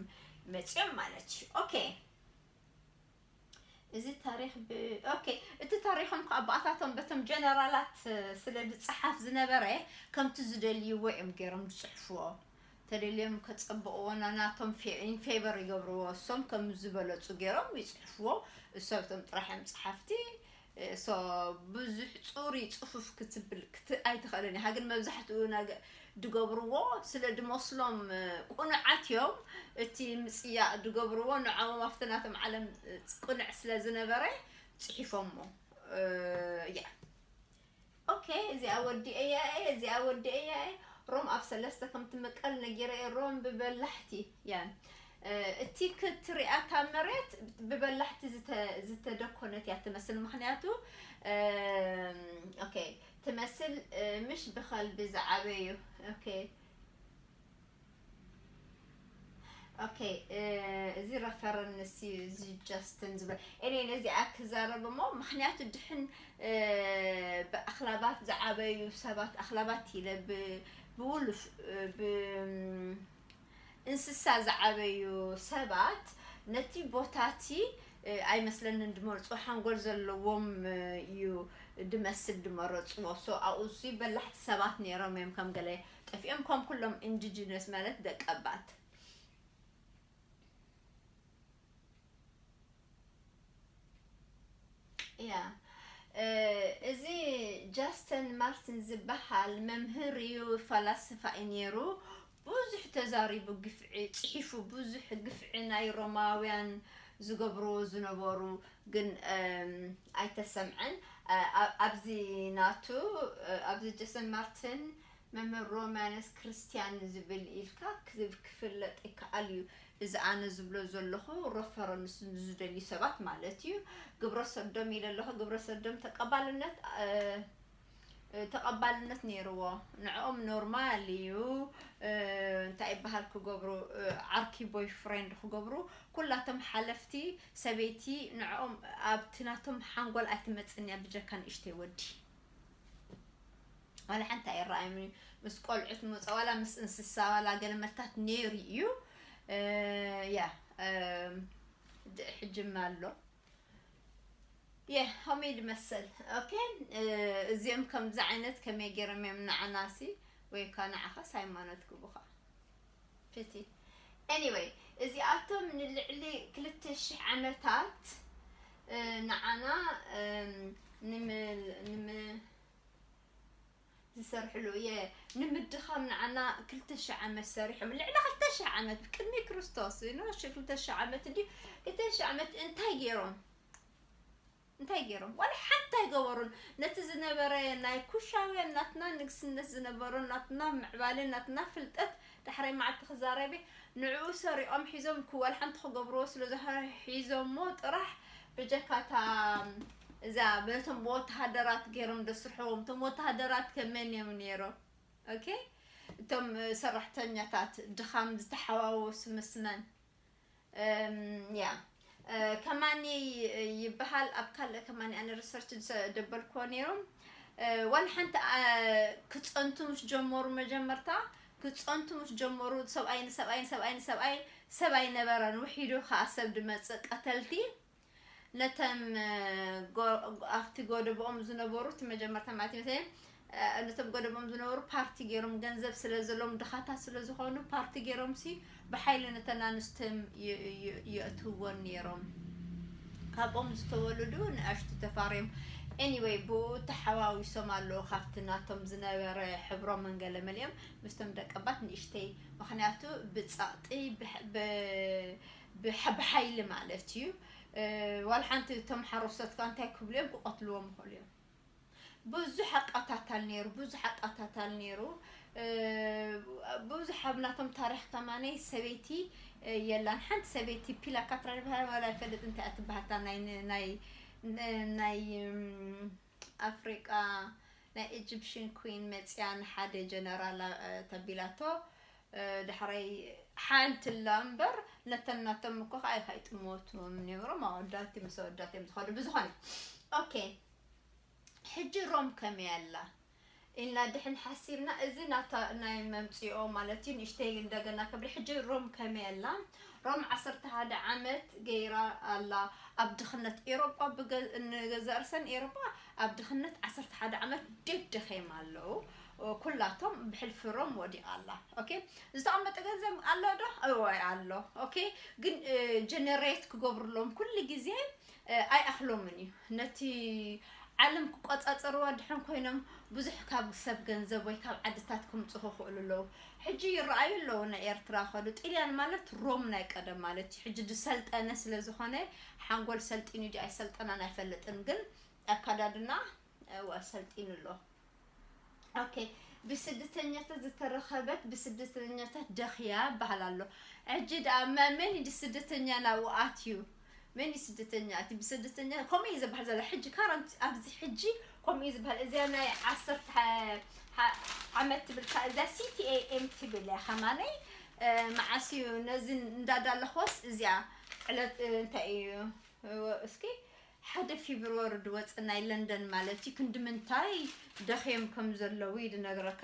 መፅኦም ማለት እዩ። ኦኬ እዚ ታሪክ ብ ኦኬ እቲ ታሪኮም ከዓ ብኣታቶም በቶም ጀነራላት ስለ ዝፀሓፍ ዝነበረ ከምቲ ዝደልይዎ እዮም ገይሮም ዝፅሕፍዎ። ተደልዮም ከፀብቕዎ ናናቶም ኢንፌቨር ይገብርዎ። እሶም ከም ዝበለፁ ገይሮም ይፅሕፍዎ። እሶም ጥራሕ እዮም ፀሓፍቲ። ሶ ብዙሕ ፅሩይ ፅፉፍ ክትብል ክት ኣይትኽእልን ኢኻ። ግን መብዛሕትኡ ነገ ድገብርዎ ስለ ድመስሎም ቁኑዓት እዮም። እቲ ምፅያቕ ድገብርዎ ንዕኦም ኣብቲ ናቶም ዓለም ቁኑዕ ስለ ዝነበረ ፅሒፎሞ እያ። ኦኬ እዚኣ ወዲኤያ እየ እዚኣ ወዲኤያ እየ። ሮም ኣብ ሰለስተ ከም ትምቀል ነጊረ እየ። ሮም ብበላሕቲ እያ እቲ ክትሪኣታ መሬት ብበላሕቲ ዝተደኮነት እያ ትመስል። ምክንያቱ ኦኬ ትመስል ምሽ ብኸልቢ ዝዓበዩ። ኦኬ ኦኬ እዚ ረፈረንስ እዩ እዚ ጃስትን ዝብል እኔ ነዚኣ ክዛረብ እሞ ምክንያቱ ድሕን ብኣክላባት ዝዓበዩ ሰባት ኣክላባት ኢለ ብውሉፍ ብ እንስሳ ዝዓበዩ ሰባት ነቲ ቦታቲ ኣይመስለንን ድመርፁ ሓንጎል ዘለዎም እዩ። ድመስል ድመረፅዎ። So ኣብኡ ሲ በላሕቲ ሰባት ነይሮም እዮም፣ ከም ገለ ጠፊኦም፣ ከም ኩሎም ኢንዲጂነስ ማለት ደቀባት። ያ እዚ ጃስተን ማርቲን ዝበሃል መምህር እዩ፣ ፈላስፋ እዩ ነይሩ። ብዙሕ ተዛሪቡ፣ ግፍዒ ፅሒፉ፣ ብዙሕ ግፍዒ ናይ ሮማውያን ዝገብርዎ ዝነበሩ ግን ኣይተሰምዐን። ኣብዚ ናቱ ኣብዚ ጀሰን ማርቲን መምህር ሮማንስ ክርስቲያን ዝብል ኢልካ ክፍለጥ ይከኣል እዩ። እዚ ኣነ ዝብሎ ዘለኹ ረፈረንስ ንዝደልዩ ሰባት ማለት እዩ። ግብረ ሰዶም ኢለ ኣለኹ። ግብረ ሰዶም ተቀባልነት ተቐባልነት ነይርዎ። ንዕኦም ኖርማል እዩ። እንታይ ይበሃል ክገብሩ፣ ዓርኪ ቦይ ፍሬንድ ክገብሩ፣ ኩላቶም ሓለፍቲ ሰበይቲ ንዕኦም ኣብቲ ናቶም ሓንጎል ኣይትመፅን እያ ብጀካ ንእሽተይ ወዲ። ዋላ ሓንቲ ኣይረኣዮም እዩ። ምስ ቆልዑት መፀ ዋላ ምስ እንስሳ ዋላ ገለመታት ነይሩ እዩ። ያ ሕጅም ኣሎ። የ ሆሜድ መሰል ኦኬ። እዚኦም ከምዚ ዓይነት ከመይ ገይሮም እዮም ንዓናሲ ወይ ካ ንዓኻስ ሃይማኖት ግቡኻ ፊቲ። Anyway እዚኣቶም ንልዕሊ ክልተ ሽሕ ዓመታት ንዓና ዝሰርሕሉ እየ ንምድኻም ንዓና ክልተ ሽሕ ዓመት ሰሪሖም። ልዕሊ ክልተ ሽሕ ዓመት ቅድሚ ክርስቶስ ኖ ክልተ ሽሕ ዓመት እንዲ ክልተ ሽሕ ዓመት እንታይ ገይሮም? እንታይ ገይሮም? ዋላ ሓንቲ ኣይገበሩን። ነቲ ዝነበረ ናይ ኩሻውያን ናትና ንግስነት ዝነበሮ ናትና ምዕባለ ናትና ፍልጠት ዳሕራይ መዓልቲ ክዛረብ እየ። ንዕኡ ሰሪቖም ሒዞም ክወል ሓንቲ ክገብርዎ ስለ ዝሓ- ሒዞሞ ጥራሕ ብጀካታ እዛ በቶም ብወተሃደራት ገይሮም ደስርሕዎም። እቶም ወተሃደራት ከመን እዮም ነይሮም? ኦኬ እቶም ሰራሕተኛታት ድኻም ዝተሓዋወሱ ምስመን ያ ከማኒ ይበሃል። ኣብ ካልእ ከማኒ ኣነ ሪሰርች ደበልክዎ ነይሮም። ዋላ ሓንቲ ክፀንቱ ምስ ጀመሩ መጀመርታ ክፀንቱ ምስ ጀመሩ ሰብኣይ ንሰብኣይ ንሰብኣይ ንሰብኣይ ሰብ ኣይነበረን። ውሒዱ ከዓ ሰብ ድመፅእ ቀተልቲ ነተም ኣብቲ ጎደቦኦም ዝነበሩ እቲ መጀመርታ ማለት እዩ መሰለኝ ነቶም ጎደቦም ዝነበሩ ፓርቲ ገይሮም ገንዘብ ስለ ዘለዎም ድኻታት ስለ ዝኾኑ ፓርቲ ገይሮም ሲ ብሓይሊ ነተን ኣንስቶም የእትውወን ነይሮም። ካብኦም ዝተወለዱ ንኣሽቱ ተፋርዮም anyway ብኡ ተሓዋዊሶም ኣለዉ ካብቲ ናቶም ዝነበረ ሕብሮም መንገለ መሊኦም ምስቶም ደቀባት ንእሽተይ ምክንያቱ ብፀቕጢ ብሓይሊ ማለት እዩ። ዋላ ሓንቲ እቶም ሓረስቶት ከዓ እንታይ ክብሉ እዮም ክቀትልዎም ይኽእሉ እዮም። ብዙሕ ኣቃታታል ነይሩ ብዙሕ ኣቃታታል ነይሩ። ብዙሕ ኣብ ናቶም ታሪክ ከማነይ ሰበይቲ የላን ሓንቲ ሰበይቲ ፒላ ካትራ ዝበሃል ዋላ ይፈልጥ እንታይ እያ ትበሃልታ ናይ ናይ ናይ ኣፍሪቃ ናይ ኢጅፕሽን ኩን መፅያ ንሓደ ጀነራል ተቢላቶ ዳሕራይ ሓንቲ ላ እምበር ነተን ናቶም እኮ ከዓ ይካ ይጥመቱ ነይሮም ኣወዳት ምስ ኣወዳት እዮም ዝኸዱ ብዝኾነ ኦኬ ሕጂ ሮም ከመይ ኣላ ኢልና ድሕን ሓሲብና እዚ ናታ ናይ መምፅኦ ማለት እዩ ንእሽተይ እንደገና ክብል ሕጂ ሮም ከመይ ኣላ ሮም ዓሰርተ ሓደ ዓመት ገይራ ኣላ ኣብ ድኽነት ኤሮጳ ንገዛእ ርሰን ኤሮጳ ኣብ ድኽነት ዓሰርተ ሓደ ዓመት ደደኸም ኣለዉ ኩላቶም ብሕልፊ ሮም ወዲቓ ኣላ ኦኬ ዝተቐመጠ ገንዘብ ኣሎ ዶ እዋይ ኣሎ ኦኬ ግን ጀነሬት ክገብርሎም ኩሉ ግዜ ኣይኣኽሎምን እዩ ነቲ ዓለም ክቆፃፀርዋ ድሕን ኮይኖም ብዙሕ ካብ ሰብ ገንዘብ ወይ ካብ ዓድታት ክምፁ ክኽእሉ ኣለዉ ሕጂ ይረኣዩ ኣለዉ ናይ ኤርትራ ከዱ ጥልያን ማለት ሮም ናይ ቀደም ማለት እዩ ሕጂ ዝሰልጠነ ስለ ዝኾነ ሓንጎል ሰልጢኑ ዲ ኣይሰልጠናን ኣይፈልጥን ግን ኣካዳድና ሰልጢኑ ኣሎ ኦኬ ብስደተኛታት ዝተረኸበት ብስደተኛታት ደኽያ ይበሃል ኣሎ ሕጂ ደኣ መን እዩ ስደተኛ ናብኡ ኣትዩ መን እዩ ስደተኛ እቲ ብስደተኛ ከምኡ እዩ ዝበሃል ዘሎ ሕጂ ካረንት ኣብዚ ሕጂ ከምኡ እዩ ዝበሃል እዚኣ ናይ ዓሰርተ ዓመት ትብል እዚኣ ሲቲኤኤም ትብል እያ ከማነይ መዓስ እዩ ነዚ እንዳዳለኾስ እዚኣ ዕለት እንታይ እዩ እስኪ ሓደ ፊብርወሪ ድወፅእ ናይ ለንደን ማለት እዩ ክንዲ ምንታይ ደኽዮም ከም ዘለዉ እዩ ድነግረካ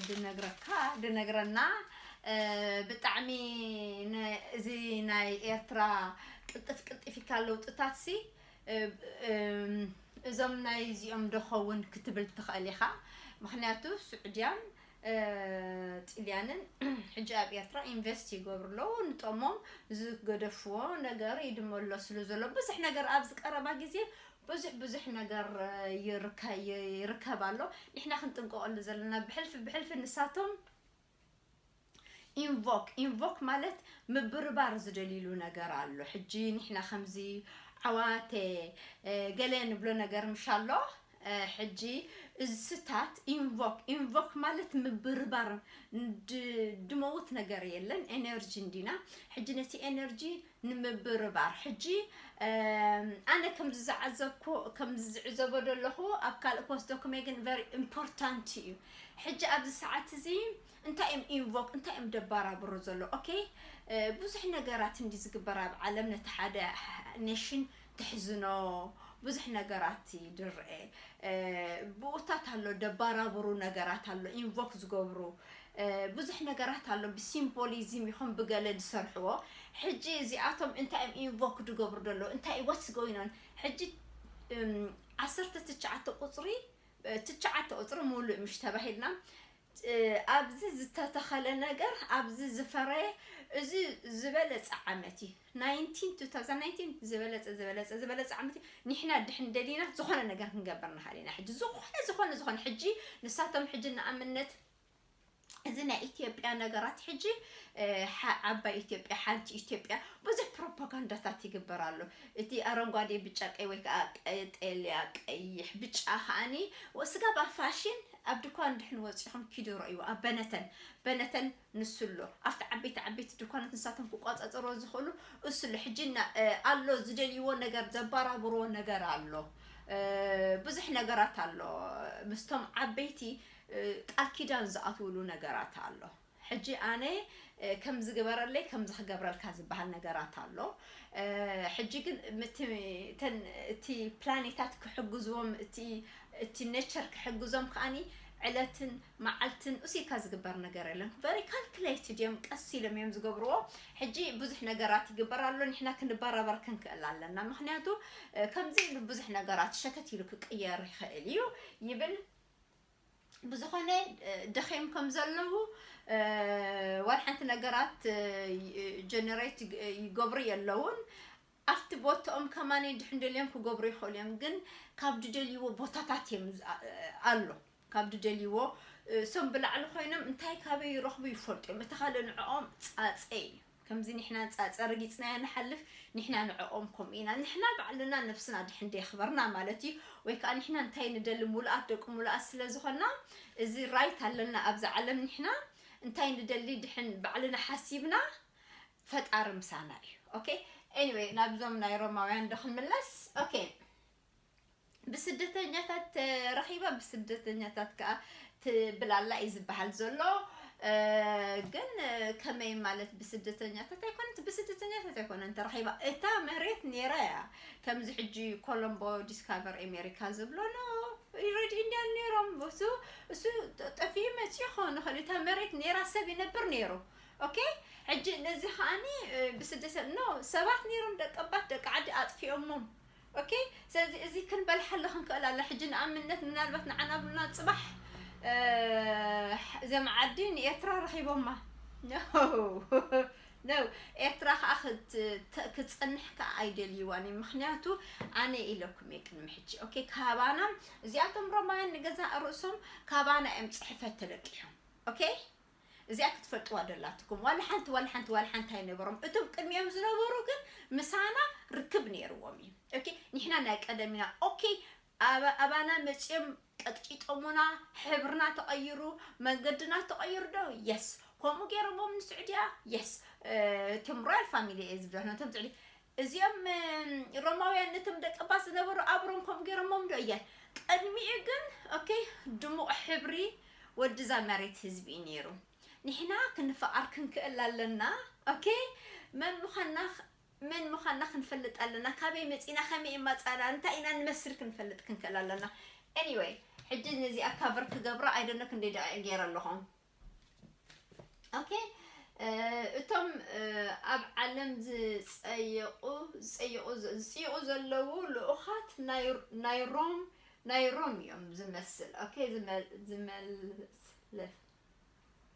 ድነግረካ ድነግረና ብጣዕሚ እዚ ናይ ኤርትራ ቅልጥፍ ቅልጥፍ ኢልካ ለውጥታት ሲ እዞም ናይ እዚኦም ዶ ኸውን ክትብል ትኽእል ኢኻ። ምኽንያቱ ስዑድያን ጥልያንን ሕጂ ኣብ ኤርትራ ኢንቨስት ይገብሩ ኣለዉ። ንጠሞም ዝገደፍዎ ነገር ይድመሎ ስለ ዘሎ ብዙሕ ነገር ኣብዚ ቀረባ ግዜ ብዙሕ ብዙሕ ነገር ይርከብ ኣሎ። ንሕና ክንጥንቀቐሉ ዘለና ብሕልፊ ብሕልፊ ንሳቶም ኢንቮክ ኢንቮክ ማለት ምብርባር ዝደልይሉ ነገር ኣሎ። ሕጂ ንሕና ከምዚ ዓዋተ ገለ ንብሎ ነገር ምሽ ኣሎ። ሕጂ እዚ ስታት ኢንቮክ ኢንቮክ ማለት ምብርባር ድመውት ነገር የለን። ኤነርጂ እንዲና ሕጂ ነቲ ኤነርጂ ንምብርባር ሕጂ ኣነ ከምዚ ዝዓዘብኩ ከምዚ ዝዕዘቦ ዘለኹ ኣብ ካልእ ፖስት ዶክሜ ግን ቨሪ ኢምፖርታንት እዩ። ሕጂ ኣብዚ ሰዓት እዚ እንታይ እዮም ኢንቮክ እንታይ እዮም ደባራብሮ ዘሎ? ኦኬ፣ ብዙሕ ነገራት እንዲ ዝግበር ኣብ ዓለም ነቲ ሓደ ኔሽን ተሕዝኖ ብዙሕ ነገራት ይድርአ። ብኡታት ኣሎ ደባራብሩ ነገራት ኣሎ ኢንቮክ ዝገብሩ ብዙሕ ነገራት ኣሎ ብሲምቦሊዝም ይኹን ብገለ ዝሰርሕዎ። ሕጂ እዚኣቶም እንታይ እዮም ኢንቮክ ዝገብሩ ዘለዉ እንታይ ወትስ ጎይኖን? ሕጂ ዓሰርተ ትሽዓተ ቁፅሪ ትሽዓተ ቁፅሪ ሙሉእ ምሽ ተባሂልና ኣብዚ ዝተተኸለ ነገር ኣብዚ ዝፈረየ እዚ ዝበለፀ ዓመት እዩ። ናይንቲን ቱ ታውዘንድ ናይንቲን ዝበለፀ ዝበለፀ ዝበለፀ ዓመት እዩ። ንሕና ድሕን ደሊና ዝኾነ ነገር ክንገብር ንኽእል ኢና። ሕጂ ዝኾነ ዝኾነ ዝኾነ ሕጂ ንሳቶም ሕጂ ንኣብነት እዚ ናይ ኢትዮጵያ ነገራት ሕጂ ዓባይ ኢትዮጵያ ሓንቲ ኢትዮጵያ ብዙሕ ፕሮፓጋንዳታት ይግበር ኣሎ። እቲ ኣረንጓዴ ብጫ ቀይ ወይ ከዓ ቀጠልያ ቀይሕ ብጫ ከዓኒ ስጋብ ኣብ ፋሽን ኣብ ድኳን ድሕን ወፂኹም ኪዱ ረእይዎ ኣብ በነተን በነተን ንስሎ ኣብቲ ዓበይቲ ዓበይቲ ድኳናት ንሳቶም ክቋፃፀርዎ ዝኽእሉ እሱሎ ሕጂ ኣሎ ዝደልይዎ ነገር ዘባራብርዎ ነገር ኣሎ። ብዙሕ ነገራት ኣሎ ምስቶም ዓበይቲ ቃል ኪዳን ዝኣትውሉ ነገራት ኣሎ። ሕጂ ኣነ ከምዚ ግበረለይ ከምዚ ክገብረልካ ዝበሃል ነገራት ኣሎ። ሕጂ ግን እቲ ፕላኔታት ክሕግዝዎም እቲ ኔቸር ክሕግዞም ከዓኒ ዕለትን መዓልትን እሱ ኢልካ ዝግበር ነገር የለን። ቨሪ ካልኩሌትድ እዮም፣ ቀስ ኢሎም እዮም ዝገብርዎ። ሕጂ ብዙሕ ነገራት ይግበር ኣሎ፣ ንሕና ክንበራበር ክንክእል ኣለና። ምክንያቱ ከምዚ ኢሉ ብዙሕ ነገራት ሸተት ኢሉ ክቅየር ይኽእል እዩ ይብል። ብዝኾነ ደኺም ከም ዘለዉ ዋላ ሓንቲ ነገራት ጀነሬት ይገብሩ የለውን። ኣብቲ ቦታኦም ከማን ድሕን ደልዮም ክገብሩ ይኽእሉ እዮም፣ ግን ካብ ድደልይዎ ቦታታት እዮም ኣሎ ካብ ድደልይዎ እሶም ብላዕሊ ኮይኖም እንታይ ካበይ ይረኽቡ ይፈልጡ እዮም። እቲ ካልእ ንዕኦም ፃፀ እዩ። ከምዚ ንሕና ፃፀ ረጊፅናዮ ንሓልፍ፣ ንሕና ንዕኦም ከምኡ ኢና። ንሕና ባዕልና ነብስና ድሕን ደየኽበርና ማለት እዩ። ወይ ከዓ ንሕና እንታይ ንደሊ ሙሉኣት ደቂ ሙሉኣት ስለ ዝኾንና እዚ ራይት ኣለና ኣብዚ ዓለም። ንሕና እንታይ ንደሊ ድሕን ባዕልና ሓሲብና ፈጣሪ ምሳና እዩ። ኦኬ፣ ኤኒወይ ናብዞም ናይ ሮማውያን ዶ ክንምለስ? ኦኬ፣ ብስደተኛታት ተረኺባ ብስደተኛታት ከዓ ትብል ኣላ እዩ ዝበሃል ዘሎ። ግን ከመይ ማለት ብስደተኛታት ኣይኮነት ብስደተኛታት ኣይኮነን ተረኺባ እታ መሬት ነይራ እያ። ከምዚ ሕጂ ኮሎምቦ ዲስካቨር ኣሜሪካ ዝብሎ ኖ ሬድ ኢንዲያን ነይሮም። እሱ እሱ ጠፊኡ መፂኡ ክኸውን ይኽእል እዩ። እታ መሬት ነይራ ሰብ ይነብር ነይሩ። ኦኬ፣ ሕጂ ነዚ ከዓኒ ብስደተ ኖ ሰባት ነይሮም ደቀባት ደቂ ዓዲ ኣጥፊኦሞም። ኦኬ፣ ስለዚ እዚ ክንበልሓሉ ክንክእል ኣለ። ሕጂ ንኣብነት ምናልባት ንዓና ብሉና ፅባሕ እዚም ዓዲ ንኤርትራ ረኺቦማ ነው። ኤርትራ ከዓ ክትፀንሕ ከዓ ኣይደልይዋን እዩ። ምክንያቱ ኣነ ኢለኩም እየ ቅድሚ ሕጂ ኦኬ፣ ካባና እዚኣቶም ሮማውያን ንገዛእ ርእሶም ካባና እዮም ፅሕፈት ተለቂሖም። ኦኬ፣ እዚኣ ክትፈልጥዋ ደላትኩም። ዋላ ሓንቲ ዋላ ሓንቲ ዋላ ሓንቲ ኣይነበሮም። እቶም ቅድሚኦም ዝነበሩ ግን ምሳና ርክብ ነይርዎም እዩ። ኦኬ፣ ንሕና ናይ ቀደም ኢና። ኦኬ፣ ኣባና መፂኦም ቀጥቂጦሙና፣ ሕብርና ተቐይሩ፣ መንገድና ተቐይሩ ዶ? የስ። ከምኡ ገይሮሞም ንስዑድያ? የስ። እቶም ሮያል ፋሚሊ እየ ዝብሎ ነቶም ስዑዲ እዚኦም ሮማውያን ነቶም ደቀባት ዝነበሩ ኣብሮም ከምኡ ገይሮሞም ዶ? እየ። ቅድሚኡ ግን ኦኬ፣ ድሙቕ ሕብሪ ወድዛ መሬት ህዝቢ እዩ ነይሩ። ንሕና ክንፈቓር ክንክእል ኣለና። ኦኬ፣ መን ምዃንና መን ምዃንና ክንፈልጥ ኣለና። ካበይ መፂና ከመይ መፃና እንታይ ኢና ንመስል ክንፈልጥ ክንክእል ኣለና። ኤኒወይ፣ ሕጂ ነዚኣ ካቨር ክገብራ ኣይደኖ ክንደይ ደቂቕ ገይረ ኣለኹ። ኦኬ፣ እቶም ኣብ ዓለም ዝጸየቑ ዝጸየቑ ዝጽይቑ ዘለዉ ልኡኻት ናይ ናይ ሮም ናይ ሮም እዮም ዝመስል። ኦኬ፣ ዝመል- ዝመልስለ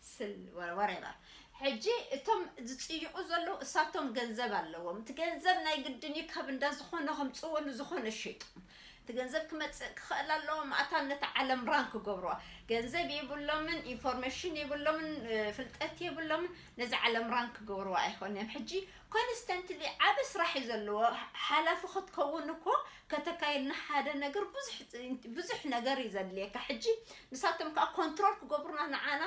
ስል ወረበር። ሕጂ እቶም ዝጽይቑ ዘለዉ እሳቶም ገንዘብ ኣለዎም። እቲ ገንዘብ ናይ ግድን እዩ፣ ካብ እንዳ ዝኾነ ከምጽዎ ንዝኾነ ሸይጦም እቲ ገንዘብ ክመጽእ ክኽእል ኣለዎ። ማእታን ነቲ ዓለም ራን ክገብርዋ ገንዘብ የብሎምን፣ ኢንፎርሜሽን የብሎምን፣ ፍልጠት የብሎምን። ነዚ ዓለም ራን ክገብርዋ ኣይኾን እዮም። ሕጂ ኮንስተንትሊ ዓቢ ስራሕ እዩ ዘለዎ። ሓላፊ ክትከውን እኮ ከተካይድ ንሓደ ነገር ብዙሕ ብዙሕ ነገር እዩ ዘድልየካ። ሕጂ ንሳቶም ከዓ ኮንትሮል ክገብሩና ንዓና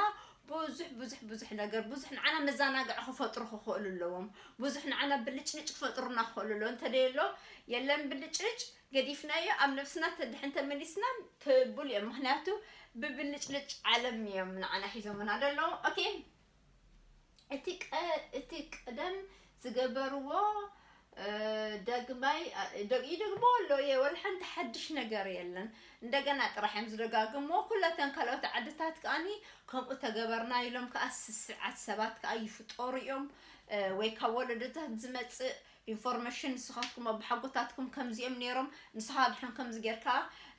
ብዙሕ ብዙሕ ብዙሕ ነገር ብዙሕ ንዓና መዘናግዒ ክፈጥሩ ክኽእሉ ኣለዎም። ብዙሕ ንዓና ብልጭልጭ ክፈጥሩና ክኽእሉ ኣለዎም። እንተደየሎ የለን ብልጭልጭ ገዲፍናዮ ኣብ ነብስና ተድሕን ተመሊስና ትቡል እዮም። ምክንያቱ ብብልጭልጭ ዓለም እዮም ንዓና ሒዞምና ዘለዉ። ኦኬ፣ እቲ ቀ- እቲ ቀደም ዝገበርዎ እ፣ ደግማይ እ፣ ደግ- ይደግሞ ኣሎ። የ ወላ ሓንቲ ሓድሽ ነገር የለን። እንደገና ጥራሕ እዮም ዝደጋግምዎ። ኩለተን ካልኦት ዓድታት ከኣኒ ከምኡ ተገበርና ኢሎም ከኣ ስስዓት ሰባት ከኣ ይፍጠሩ እዮም። እ፣ ወይ ካብ ወለዶታት ዝመጽእ ኢንፎርሜሽን ንስኻትኩም ኣቦሓጎታትኩም ከምዚኦም ነይሮም፣ ንስኻ ድሕን ከምዚ ጌርካ፣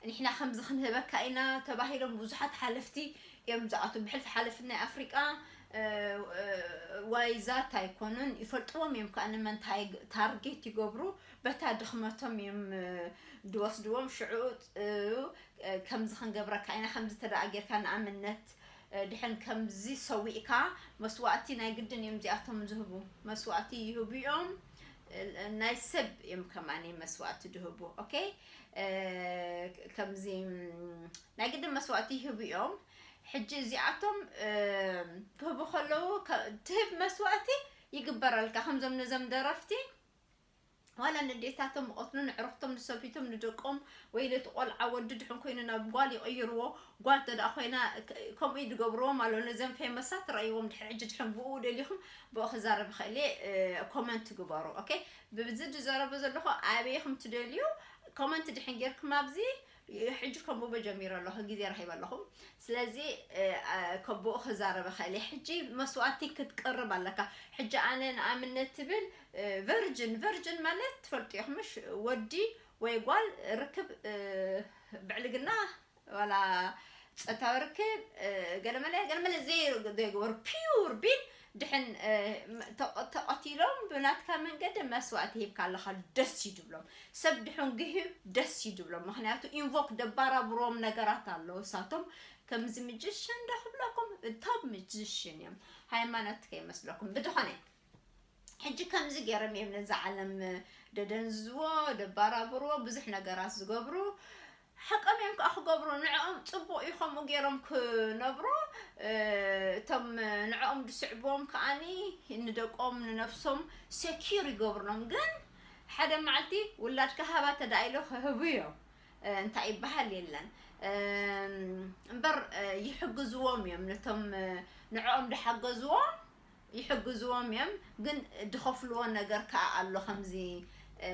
ንሕና ከምዚ ክንህበካ ኢና ተባሂሎም ብዙሓት ሓለፍቲ እዮም ዝኣትዉ። ብሕልፊ ሓለፍቲ ናይ ኣፍሪቃ፣ እ፣ እ፣ ዋይዛት ኣይኮኑን፣ ይፈልጥዎም እዮም ከኣ ንመንታይ ታርጌት ይገብሩ፣ በታ ድኽመቶም እዮም፣ እ፣ ድወስድዎም። ሽዑ፣ እ፣ ከምዚ ክንገብረካ ኢና፣ ከምዚ ተደኣ ጌርካ ንኣብነት፣ እ፣ ድሕን ከምዚ ሰዊእካ መስዋእቲ ናይ ግድን እዮም እዚኣቶም ዝህቡ። መስዋእቲ ይህቡ እዮም። እ፣ ናይ ሰብ እዮም ከማኒ መስዋእቲ ድህቡ። ኦኬ? እ፣ ከምዚ፣ ም፣ ናይ ግድን መስዋእቲ ይህቡ እዮም። ሕጂ እዚኣቶም፣ እ፣ ክህቡ ከለዉ፣ ከ- ትህብ መስዋእቲ ይግበረልካ። ከምዞም ነዞም ደረፍቲ ዋላ ንዴታቶም ይቐትሉ፣ ንዕርኽቶም፣ ንሰብይቶም፣ ንደቆም፣ ወይ ነቲ ቆልዓ ወዲ ድሕን ኮይኑ ናብ ጓል ይቕይርዎ። ጓል እንተ ደኣ ኮይና ክ- ከምኡ እዩ ዝገብርዎም ኣሎ። ነዘን ፌመሳት ትረእይዎም ድሕሪ ሕጂ ድሕን ብኡ ደሊኹም ብኡ ክዛረብ ይኽእል እየ። እ፣ ኮመንት ግበሩ። ኦኬ፣ ብዚ ዝዛረቦ ዘለኹ ኣበይ ኢኹም ትደልዩ ኮመንት ድሕን ጌርኩም ኣብዚ ሕጂ ከንብቦ ጀሚረ ኣለኹ፣ ግዜ ረኺበ ኣለኹ። ስለዚ፣ እ፣ እ፣ ከብኡ ክዛረብ እኽእል እየ። ሕጂ መስዋእቲ ክትቅርብ ኣለካ። ሕጂ ኣነ ንኣብነት ትብል፣ እ፣ ቨርጅን፣ ቨርጅን ማለት ትፈልጡ ኢኹም ምሽ? ወዲ ወይ ጓል ርክብ፣ እ፣ ብዕልግና ዋላ ጾታዊ ርክብ፣ እ፣ ገለመለ፣ ገለመለ ዘይ-፣ ዘይገበሩ ፒውር ቢን ድሕን፣ እ፣ ተቐ-፣ ተቐቲሎም ብናትካ መንገዲ መስዋእቲ ሂብካ ኣለኻ። ደስ እዩ ድብሎም። ሰብ ድሕን ግሂብ ደስ እዩ ድብሎም። ምኽንያቱ ኢንቮክ ደባራብሮም ነገራት ኣለዉ። እሳቶም ከምዚ ምጅሽን ዶ ክብለኩም፣ ቶብ ምጅሽን እዮም። ሃይማኖት ከይመስለኩም። ብድኾነ ሕጂ ከምዚ ገይሮም እዮም ነዚ ዓለም ደደንዝዎ፣ ደባራብርዎ፣ ብዙሕ ነገራት ዝገብሩ። ሓቆም እዮም ከኣ ክገብሩ። ንዕኦም ጽቡቕ እዩ ከምኡ ገይሮም ክነብሩ። እ፣ እቶም ንዕኦም ዝስዕብዎም ከኣኒ ንደቆም ንነፍሶም ሴኪር ይገብርሎም። ግን ሓደ መዓልቲ ውላድካ ሃባ ተዳኢሎ ክህቡ እዮም። እ፣ እንታይ ይበሃል የለን። እም፣ እምበር፣ እ፣ ይሕግዝዎም እዮም። ነቶም፣ እ፣ ንዕኦም ዝሓገዝዎም ይሕግዝዎም እዮም። ግን ድኸፍልዎ ነገር ከኣ ኣሎ። ከምዚ፣ እ፣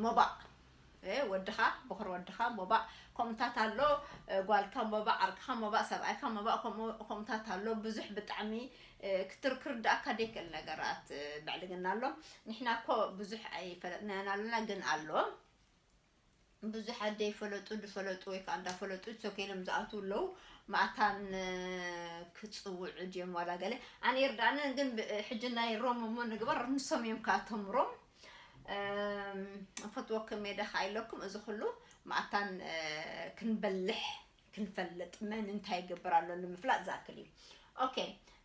ሞባእ፣ እ፣ ወድኻ፣ በኹር ወድኻ ሞባእ፣ ከምኡታት ኣሎ። እ፣ ጓልካ ሞባእ፣ ዓርክኻ ሞባእ፣ ሰብኣይካ ሞባእ፣ ከምኡ፣ ከምኡታት ኣሎ። ብዙሕ ብጣዕሚ፣ እ፣ ክትር-፣ ክርዳእካ ዘይክእል ነገራት፣ እ፣ ብዕልግና ኣሎ። ንሕና እኮ ብዙሕ ኣይፈለጥናዮን ኣለና፣ ግን ኣሎ። ብዙሓት ዘይፈለጡ ዝፈለጡ ወይ ከዓ እንዳፈለጡ ሶኬ ኢሎም ዝኣትዉ ኣለዉ። ማእታን፣ እ፣ ክጽውዑ ድዮም ዋላ ገለ? ኣነ ይርድኣኒ፣ ግን ብ-፣ ሕጂ ናይ ሮም እሞ ንግበር፣ ንሶም እዮም ከኣ እቶም ሮም። እም፣ ፈትወኩም እየ ደኻ ኢለኩም፣ እዚ ኩሉ ማእታን፣ እ፣ ክንበልሕ ክንፈልጥ መን እንታይ ይገብር ኣሎ ንምፍላጥ ዝኣክል እዩ። ኦኬ፣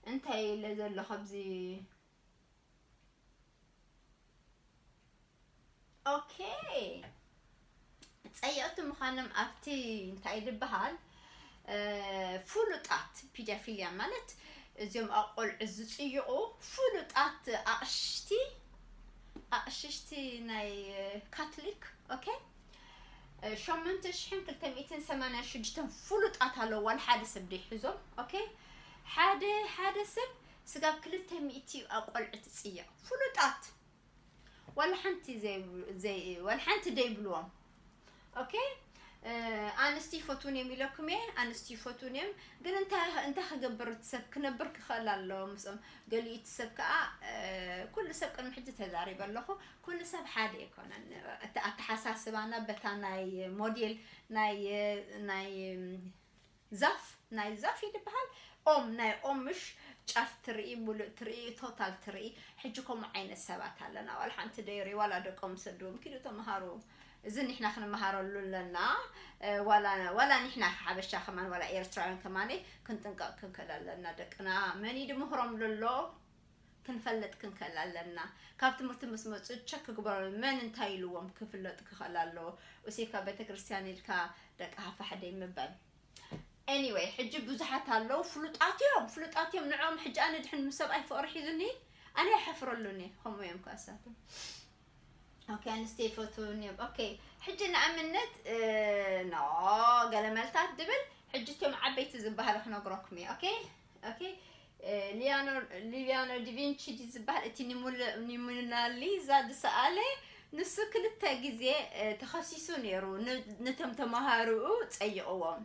እንታይ ኢለ ዘለኹ ኣብዚ? ኦኬ፣ ጸየቕቲ ምዃኖም ኣብቲ እንታይ ዝበሃል፣ እ፣ ፍሉጣት ፒዳፊልያ ማለት እዚኦም ኣቆልዑ ዝጽይቑ ፍሉጣት ኣቕሽቲ፣ ኣቕሽሽቲ ናይ ካትሊክ። ኦኬ፣ እ፣ ሸሞንተ ሽሕን ክልተ ሚእትን ሰማንያን ሽዱሽተን ፍሉጣት ኣለዉ፣ ዋላ ሓደ ሰብ ደይሕዞም። ኦኬ፣ ሓደ፣ ሓደ ሰብ ስጋብ ክልተ ሚእቲ ኣቆልዑ ትጽይቕ። ፍሉጣት። ዋላ ሓንቲ ዘይ-፣ ዘይ-፣ ዋላ ሓንቲ ደይብልዎም። ኦኬ? ኣንስቲ ይፈትውን እዮም ኢለኩም እየ። ኣንስቲ ይፈትውን እዮም፣ ግን እንታይ እንታይ ክገብር እቲ ሰብ ክነብር ክኽእል ኣለዎ ምስኦም። ገሊኡ እቲ ሰብ ከዓ ኩሉ ሰብ ቅድሚ ሕጂ ተዛሪበ ኣለኹ፣ ኩሉ ሰብ ሓደ ኣይኮነን። እቲ ኣተሓሳስባና በታ ናይ ሞዴል ናይ ናይ ዛፍ ናይ ዛፍ ይድበሃል። ኦም ናይ ኦም ምሽ ጫፍ ትርኢ፣ ሙሉእ ትርኢ፣ ቶታል ትርኢ። ሕጂ ከምኡ ዓይነት ሰባት ኣለና። ዋላ ሓንቲ ደይሪ ዋላ ደቆም ሰድዎም ኪዱ ተምሃሩ። እዚ ንሕና ክንመሃረሉ ኣለና። ዋላ ዋላ ንሕና ሓበሻ ከማን ዋላ ኤርትራውያን ከማን ክንጥንቀቕ ክንክእል ኣለና። ደቅና መን ድምህሮም ዘሎ ክንፈልጥ ክንክእል ኣለና። ካብ ትምህርቲ ምስ መፁ ቸክ ክግበሩ መን እንታይ ኢልዎም ክፍለጡ ክኽእል ኣለዎ። እሴካ ቤተክርስትያን ኢልካ ደቂ ሃፋሕደይ ምባል። Anyway ሕጂ ብዙሓት ኣለዉ ፍሉጣት እዮም ፍሉጣት እዮም። ንዕኦም ሕጂ ኣነ ድሕን ምስ ሰብኣይ ፍቕሪ ሒዙኒ ኣነ ይሓፍረሉኒ። ከምኡ እዮም ከኣሳቶም። ኦኬ ኣንስቲ ይፈትውን እዮም። ኦኬ ሕጂ ንኣብነት ኖ ገለ መልታት ድብል ሕጂ እቶም ዓበይቲ ዝበሃሉ ክነግረኩም እየ። ኦኬ ኦኬ ሊያኖ ሊያኖ ዲቪንቺ ድዩ ዝበሃል እቲ ኒሞናሊዛ ዝሰኣለ ንሱ ክልተ ግዜ ተኸሲሱ ነይሩ። ነቶም ተምሃርኡ ፀይቕዎም።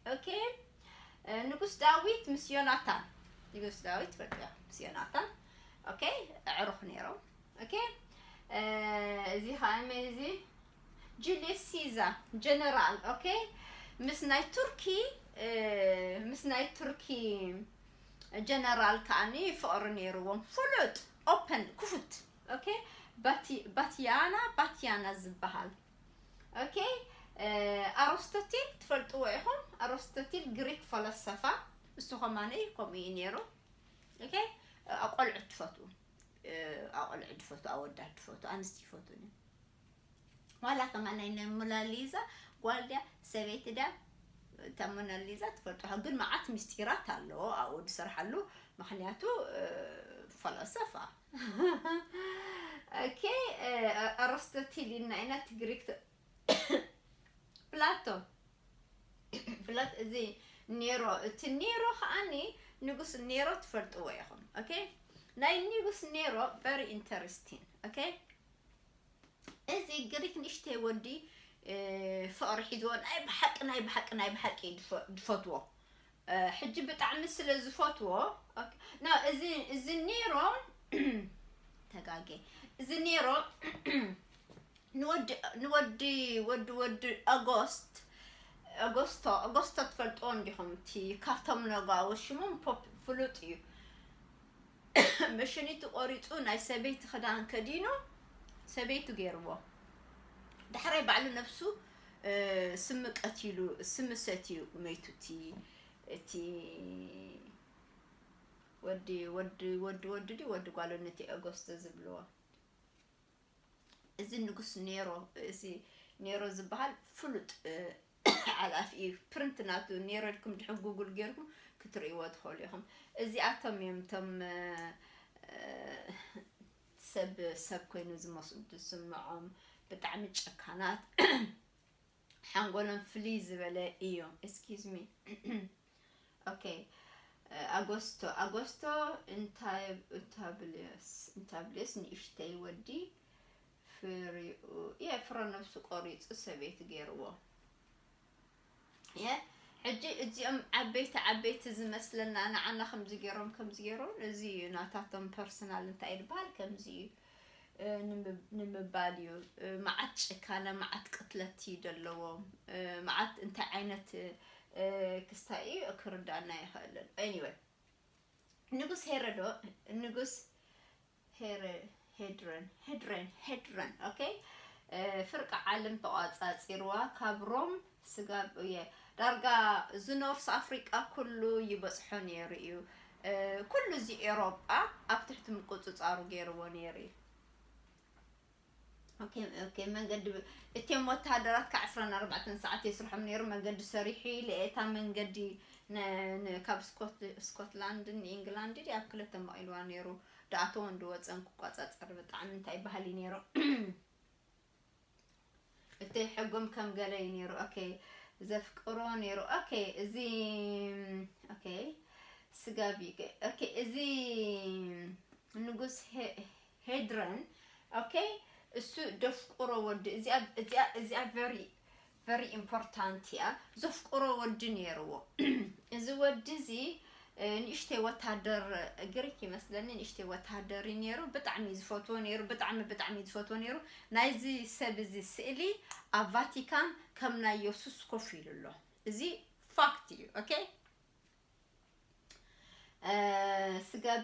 ኦኬ ንጉስ ዳዊት ምስ ዮናታን ንጉስ ዳዊት ፈቅያ ምስ ዮናታን ኦኬ ኣዕሩኽ ነይሮም። ኦኬ እዚ ከዓ እዚ ጁልየስ ሲዛ ጀነራል ኦኬ ምስ ናይ ቱርኪ ምስ ናይ ቱርኪ ጀነራል ከዓኒ ፍቕሪ ነይርዎም። ፍሉጥ ኦፐን ክፉት ኦኬ ባትያና ባትያና ዝበሃል ኦኬ ኣሮስቶቲል ትፈልጥዎ ኢኹም። ኣሮስቶቲል ግሪክ ፈለሰፋ እሱ ከማነ ከምኡ እዩ ነይሩ። ኦኬ ኣቆልዑ ትፈትዉ ኣቆልዑ ትፈትዉ ኣወዳት ትፈትዉ ኣንስቲ ይፈትዉ ዋላ ከማን ናይ ሞናሊዛ ጓል ድያ ሰበይቲ ድያ እታ ሞናሊዛ ትፈልጦ ግን መዓት ምስጢራት ኣለዎ ኣብኡ ዝሰርሓሉ ምክንያቱ ፈለሰፋ ኦኬ ኣርስቶቲል ኢልና ኢና እቲ ግሪክ ፕላቶ ፍላት እዚ ኔሮ እቲ ኔሮ ከዓኒ ንጉስ ኔሮ ትፈልጥዎ ኢኹም። ኦኬ ናይ ንጉስ ኔሮ very interesting ኦኬ እዚ ግሪክ ንእሽተይ ወዲ ፍቕሪ ሒዝዎ ናይ ብሓቂ ናይ ብሓቂ ናይ ብሓቂ ድፈትዎ ሕጂ ብጣዕሚ ስለ ዝፈትዎ ና እዚ እዚ ኔሮ ተጋጌ እዚ ኔሮ ንወዲ ንወዲ ወዲ ወዲ ኣጎስት ኣጎስቶ ኣጎስቶ ትፈልጥዎ እንዲኹም እቲ ካብቶም ነጋዎ ሽሞም ፖፕ ፍሉጥ እዩ። መሸኒቱ ቆሪፁ ናይ ሰበይቲ ክዳን ከዲኑ ሰበይቱ ገይርዎ ዳሕራይ ባዕሉ ነብሱ ስሚ ቀቲሉ ስሚ ሰትዩ መይቱ እቲ እቲ ወዲ ወዲ ወዲ ወዲ ድዩ ወዲ ጓል ነቲ ኦጎስቶ ዝብልዎ እዚ ንጉስ ኔሮ እዚ ኔሮ ዝበሃል ፍሉጥ ሓላፊ እዩ። ፕሪንት ናቱ ኔሮ ኢልኩም ድሕን ጉግል ጌርኩም ክትርእይዎ ትኽእሉ ኢኹም። እዚኣቶም እዮም እቶም ሰብ ሰብ ኮይኑ ዝመስሉ ዝስምዖም ብጣዕሚ ጨካናት ሓንጎሎም ፍልይ ዝበለ እዩ። Excuse me okay ኣጎስቶ ኣጎስቶ እንታብልዮስ እንታብልዮስ ንእሽተይ ወዲ ፍሪኡ የ ፍረ ነብሱ ቆሪፁ ሰበይቲ ገይርዎ የ ሕጂ እዚኦም ዓበይቲ ዓበይቲ ዝመስለና ንዓና ከምዚ ገይሮም ከምዚ ገይሮም እዚ እዩ ናታቶም ፐርሰናል እንታይ ዝበሃል ከምዚ እዩ ንምባል እዩ። መዓት ጭካነ መዓት ቅትለት እዩ ዘለዎም። መዓት እንታይ ዓይነት ክስታይ እዩ ክርዳና ይኽእልን። Anyway ንጉስ ሄረዶ ንጉስ ሄድረን ሄድረን ሄድረን okay ፍርቂ ዓለም ተቋፃፂርዋ ካብ ሮም ስጋብ እየ ዳርጋ እዚ ኖርስ ኣፍሪቃ ኩሉ ይበፅሖ ነይሩ እዩ። ኩሉ እዚ ኤሮጳ ኣብ ትሕቲ ምቁፅፃሩ ገይርዎ ነይሩ እዩ። ኦኬ ኦኬ መንገዲ እቲም ወተሃደራት ካብ ዕስራን ኣርባዕተን ሰዓት የስርሖም ነይሩ መንገዲ ሰሪሑ ኢለ እታ መንገዲ ካብ ስኮትላንድን ኢንግላንድ ኣብ ክልተ መቒልዋ ነይሩ። ድኣተወን ድወፀን ክቋፃፀር ብጣዕሚ እንታይ ባህሊ ነይሩ። እቲ ሕጎም ከም ገለ እዩ ነይሩ። ኦኬ ዘፍቅሮ ነይሩ። ኦኬ እዚ ኦኬ ስጋቢ ኦኬ እዚ ንጉስ ሄድረን ኦኬ እሱ ደፍቅሮ ወዲ እዚኣ እዚኣ እዚኣ very very important እያ። ዘፍቅሮ ወዲ ነይርዎ። እዚ ወዲ እዚ ንእሽተይ ወታደር፣ ግሪክ ይመስለኒ፣ ንእሽተይ ወታደር እዩ ነይሩ። ብጣዕሚ እዩ ዝፈትዎ ነይሩ፣ ብጣዕሚ ብጣዕሚ እዩ ዝፈትዎ ነይሩ። ናይዚ ሰብ እዚ ስእሊ ኣብ ቫቲካን ከም ናይ የሱስ ኮፍ ኢሉ ኣሎ። እዚ ፋክት እዩ። ኦኬ። ስጋብ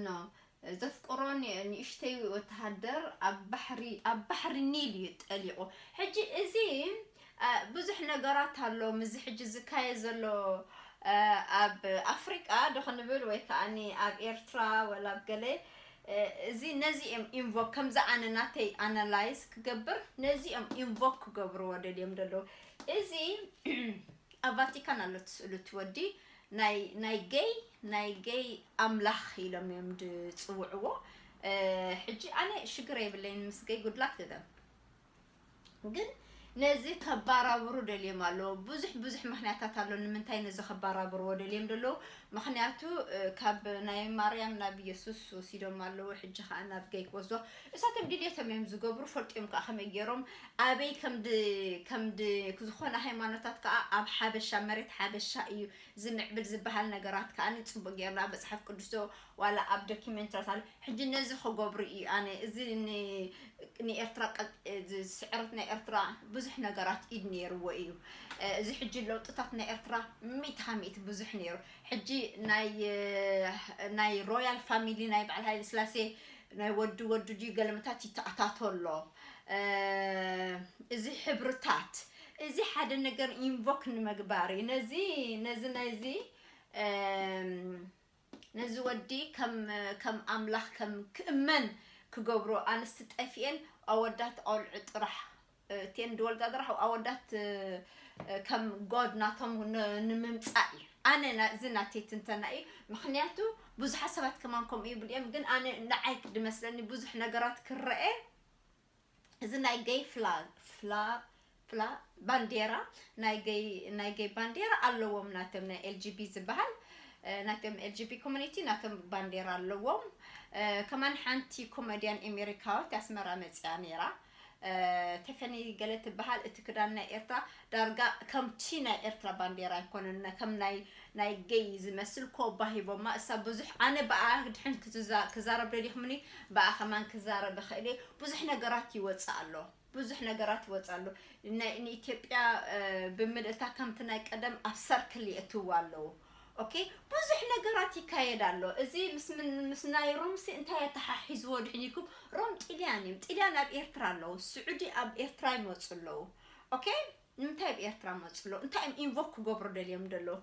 ኖ ዘፍቅሮ ንእሽተይ ወተሃደር ኣብ ባሕሪ ኣብ ባሕሪ ኒል እዩ ጠሊቑ። ሕጂ እዚ ብዙሕ ነገራት ኣሎ። እዚ ሕጂ ዝካየ ዘሎ ኣብ ኣፍሪቃ ዶ ክንብል ወይ ከዓኒ ኣብ ኤርትራ ወላ ኣብ ገለ፣ እዚ ነዚ እዮም ኢንቮክ፣ ከምዚ ኣነ ናተይ ኣናላይዝ ክገብር፣ ነዚ እዮም ኢንቮክ ክገብርዎ ደልዮም ደለዉ። እዚ ኣብ ቫቲካን ኣሎ ትስእሉ፣ እቲ ወዲ ናይ ናይ ገይ ናይ ገይ ኣምላኽ ኢሎም እዮም ዝፅውዕዎ። ሕጂ ኣነ ሽግር የብለይን ምስ ገይ፣ ጉድላክ ትደም። ግን ነዚ ከባራብሩ ደልዮም ኣለዎ። ብዙሕ ብዙሕ ምክንያታት ኣሎ ንምንታይ ነዚ ከባራብርዎ ደልዮም ደለዉ። ምክንያቱ ካብ ናይ ማርያም ናብ ኢየሱስ ወሲዶም ኣለዉ። ሕጂ ከዓ ናብ ገይ ክወስዶ፣ እሳቶም ድልየቶም እዮም ዝገብሩ። ፈልጥዮም ከዓ ከመይ ገይሮም ኣበይ ከምድ ከምድ ዝኾነ ሃይማኖታት ከዓ ኣብ ሓበሻ፣ መሬት ሓበሻ እዩ ዝምዕብል ዝበሃል ነገራት ከዓ ጽቡቅ ገይርና ኣብ መጽሓፍ ቅዱስ ዶ ዋላ ኣብ ዶኪመንትራት ኣሎ። ሕጂ ነዚ ክገብሩ እዩ። ኣነ እዚ ንኤርትራ፣ ስዕረት ናይ ኤርትራ ብዙሕ ነገራት ኢድ ነይርዎ እዩ። እዚ ሕጂ ለውጥታት ናይ ኤርትራ ሚእቲ ካብ ሚእቲ ብዙሕ ነይሩ። ሕጂ ናይ ናይ ሮያል ፋሚሊ ናይ በዓል ሃይለ ስላሴ ናይ ወዱ ወዱ ድዩ ገለመታት ይተኣታቶ ኣሎ። እዚ ሕብርታት፣ እዚ ሓደ ነገር ኢንቮክ ንምግባር እዩ። ነዚ ነዚ ናይዚ ነዚ ወዲ ከም ከም ኣምላኽ ከም ክእመን ክገብሮ፣ ኣንስቲ ጠፊኤን ኣወዳት ቆልዑ ጥራሕ፣ እተን ዝወልዳ ጥራሕ ኣወዳት ከም ጎድ ናቶም ንምምፃእ እዩ። ኣነ እዚ ናተይ ትንተና እዩ። ምክንያቱ ብዙሓት ሰባት ከማን ከምኡ ይብሉ እዮም፣ ግን ኣነ ንዓይ ድመስለኒ ብዙሕ ነገራት ክረአ። እዚ ናይ ገይ ፍላ ፍላ ፍላ ባንዴራ፣ ናይ ገይ ናይ ገይ ባንዴራ ኣለዎም ናቶም፣ ናይ ኤልጂቢ ዝበሃል ናቶም ኤልጂቢ ኮሚኒቲ ናቶም ባንዴራ ኣለዎም። ከማን ሓንቲ ኮሜድያን ኤሜሪካዊት ኣስመራ መፅያ ነይራ፣ ተፈኒ ገለ ትበሃል። እቲ ክዳን ናይ ኤርትራ ዳርጋ ከምቲ ናይ ኤርትራ ባንዴራ ኣይኮነን፣ ከም ናይ ናይ ገይ ዝመስል ኮባ ሂቦማ። እሳ ብዙሕ ኣነ ብኣ ድሕን ክዛረብ ደሊኹምኒ፣ ብኣ ከማን ክዛረብ እኽእል እየ። ብዙሕ ነገራት ይወፅእ ኣሎ፣ ብዙሕ ነገራት ይወፅእ ኣሎ። ንኢትዮጵያ ብምልእታ ከምቲ ናይ ቀደም ኣብ ሰርክል የእትዋ ኣለዉ። ኦኬ፣ ብዙሕ ነገራት ይካየድ ኣሎ። እዚ ምስ ናይ ሮምሲ እንታይ ኣተሓሒዝዎ ድሕን ኢልኩም፣ ሮም ጢልያን እዮም። ጢልያን ኣብ ኤርትራ ኣለዉ፣ ስዑዲ ኣብ ኤርትራ ይመፁ ኣለዉ። ኦኬ፣ ንምንታይ ኣብ ኤርትራ መፁ ኣለዉ? እንታይ እዮም ኢንቮክ ክገብሩ ደልዮም ደለዉ?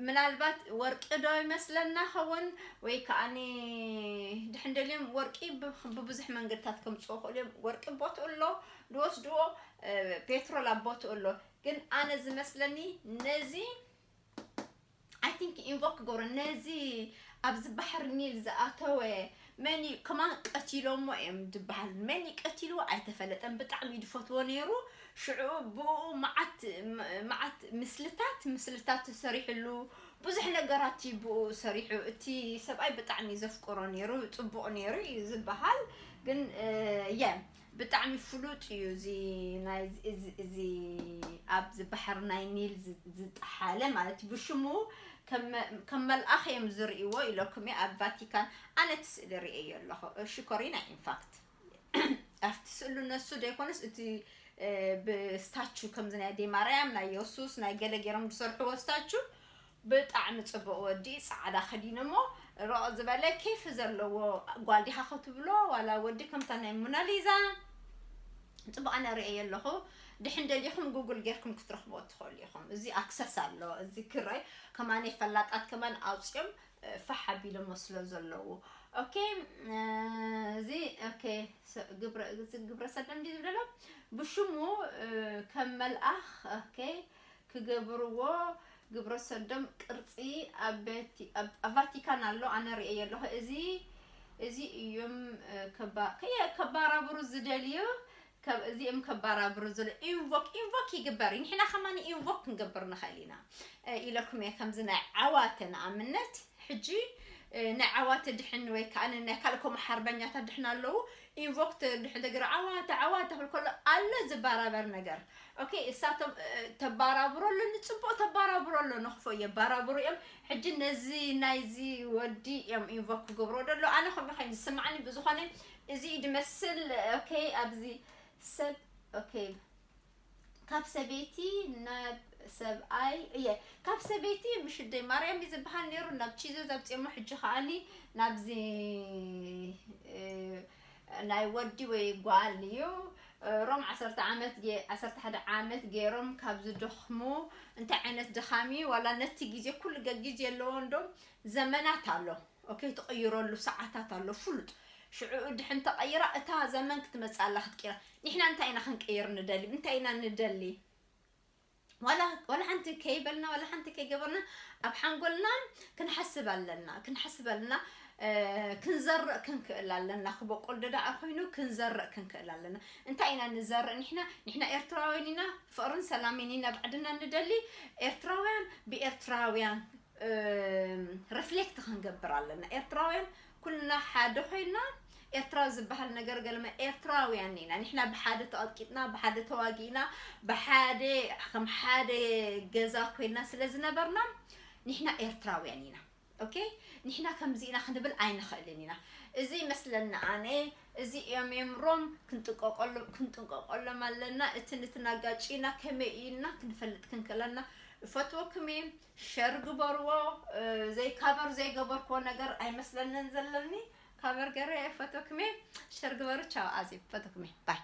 ምናልባት ወርቂ ዶ ይመስለና ኸውን? ወይ ከዓኒ ድሕን ደልዮም ወርቂ ብብዙሕ መንገድታት ከምፅዎ ክእሉ እዮም። ወርቂ ቦትኡ ኣሎ፣ ዝወስድዎ ፔትሮል ኣብ ቦትኡ ኣሎ። ግን ኣነ ዝመስለኒ ነዚ ኣይ ቲንክ ኢንቮክ ክገብሮ ነዚ ኣብዚ ባሕሪ ኒል ዝኣተወ መን እዩ ከማን ቀቲሎሞ እዮም ዝበሃል። መን እዩ ቀቲልዎ ኣይተፈለጠን። ብጣዕሚ እዩ ዝፈትዎ ነይሩ። ሽዑ ብኡ መዓት መዓት ምስልታት ምስልታት ተሰሪሕሉ፣ ብዙሕ ነገራት እዩ ብኡ ሰሪሑ። እቲ ሰብኣይ ብጣዕሚ ዘፍቅሮ ነይሩ፣ ፅቡቕ ነይሩ እዩ ዝበሃል። ግን የ ብጣዕሚ ፍሉጥ እዩ እዚ ናይ እዚ ኣብዚ ባሕሪ ናይ ኒል ዝጠሓለ ማለት እዩ። ብሽሙ ከም መልኣኽ እዮም ዝርእይዎ ኢለኩም እየ ኣብ ቫቲካን። ኣነ እቲ ስእሊ ርእየዮ ኣለኹ። ሽኮሪና ኢንፋክት ኣብቲ ስእሉ ነሱ ዘይኮነስ እቲ ብስታቹ ከምዚ ናይ ዴማርያም ናይ የሱስ ናይ ገለ ገይሮም ዝሰርሕዎ ስታቹ ብጣዕሚ ጽቡቕ ወዲ ጻዕዳ ከዲኑ እሞ ርቕ ዝበለ ኬፍ ዘለዎ ጓል ዲኻ ክትብሎ ዋላ ወዲ ከምታ ናይ ሞናሊዛ ጽቡቕ ኣነ ርእየ ኣለኹ። ድሕን ደሊኹም ጉግል ጌርኩም ክትረኽብዎ ትኽእሉ ኢኹም። እዚ ኣክሰስ ኣሎ። እዚ ክራይ ከማን ፈላጣት ከማን ኣውጽኦም ፋሕ ኣቢሎሞ ስለ ዘለዉ። ኦኬ፣ እዚ ኦኬ፣ ግብረ ሰዶም ድዩ ዝብለሎ? ብሽሙ ከም መልኣኽ ኦኬ ክገብርዎ ግብረ ሰዶም ቅርጺ ኣብ ቫቲካን ኣሎ። ኣነ ርእየ ኣለኹ። እዚ እዚ እዮም ከባ ከየ ከባራብሩ ዝደልዩ ካብ እዚኦም ከባራብሩ ዝለ ኢንቮክ ኢንቮክ ይግበር እዩ። ንሕና ከማን ኢንቮክ ክንገብር ንኽእል ኢና ኢለኩም እየ። ከምዚ ናይ ዓዋተ ንኣብነት ሕጂ ናይ ዓዋተ ድሕን ወይ ከዓ ናይ ካልእ ከምኡ ሓርበኛታት ድሕን ኣለዉ። ኢንቮክ ድሕን ተገይሩ ዓዋተ ዓዋተ ክብል ከሎ ኣሎ ዝባራበር ነገር። ኦኬ፣ እሳቶም ተባራብሮ ኣሎ፣ ንፅቡቅ ተባራብሮ ኣሎ፣ ንክፉእ የባራብሩ እዮም። ሕጂ ነዚ ናይዚ ወዲ እዮም ኢንቮክ ክገብሮ ደሎ። ኣነ ከምኡ ኮይኑ ዝስማዕኒ ብዝኾነ እዚ ድመስል። ኦኬ፣ ኣብዚ ሰብ ኦኬ ካብ ሰበይቲ ናብ ሰብኣይ እየ ካብ ሰበይቲ ምሽደይ ማርያም እዩ ዝበሃል ነይሩ ናብ ቺዘ ዘብፅሞ ሕጂ ከዓኒ ናብዚ ናይ ወዲ ወይ ጓል እዩ። ሮም ዓሰርተ ዓመት ዓሰርተ ሓደ ዓመት ገይሮም ካብ ዝደኽሙ እንታይ ዓይነት ድኻሚ ዋላ ነቲ ግዜ ኩሉ ገጊዝ የለዎ እንዶ ዘመናት ኣሎ። ኦኬ ትቕይረሉ ሰዓታት ኣሎ ፍሉጥ ሽዑ ድሕን ተቐይራ እታ ዘመን ክትመፅእ ኣላ ክትቅይራ። ንሕና እንታይ ኢና ክንቅይር ንደሊ እንታይ ኢና ንደሊ? ዋላ ሓንቲ ከይበልና ዋላ ሓንቲ ከይገበርና ኣብ ሓንጎልና ክንሓስብ ኣለና ክንሓስብ ኣለና። ክንዘርእ ክንክእል ኣለና ክበቆል ደዳኣ ኮይኑ ክንዘርእ ክንክእል ኣለና። እንታይ ኢና ንዘርእ ንሕና ንሕና ኤርትራውያን ኢና። ፍቕርን ሰላምን ኢና ብዓድና ንደሊ። ኤርትራውያን ብኤርትራውያን ሪፍሌክት ክንገብር ኣለና። ኤርትራውያን ኩልና ሓደ ኮይና ኤርትራ ዝበሃል ነገር ገለመ ኤርትራውያን ኢና። ንሕና ብሓደ ተቐጥቂጥና ብሓደ ተዋጊእና ብሓደ ከም ሓደ ገዛ ኮይና ስለ ዝነበርና ንሕና ኤርትራውያን ኢና። ኦኬ ንሕና ከምዚ ኢና ክንብል ኣይንኽእልን ኢና። እዚ ይመስለኒ ኣነ። እዚ እዮም እዮም ሮም ክንጥንቀቀሎም ኣለና። እቲ ንትናጋጭና ከመይ ኢልና ክንፈልጥ ክንክእለና። እፈትወኩም እየ። ሸር ግበርዎ። ዘይ ካቨር ዘይገበርክዎ ነገር ኣይመስለንን ዘለኒ። ካቨር ገረ እፈትወኩም እየ። ሸር ግበሩ። ቻው ኣዚ እፈትወኩም እየ። ባይ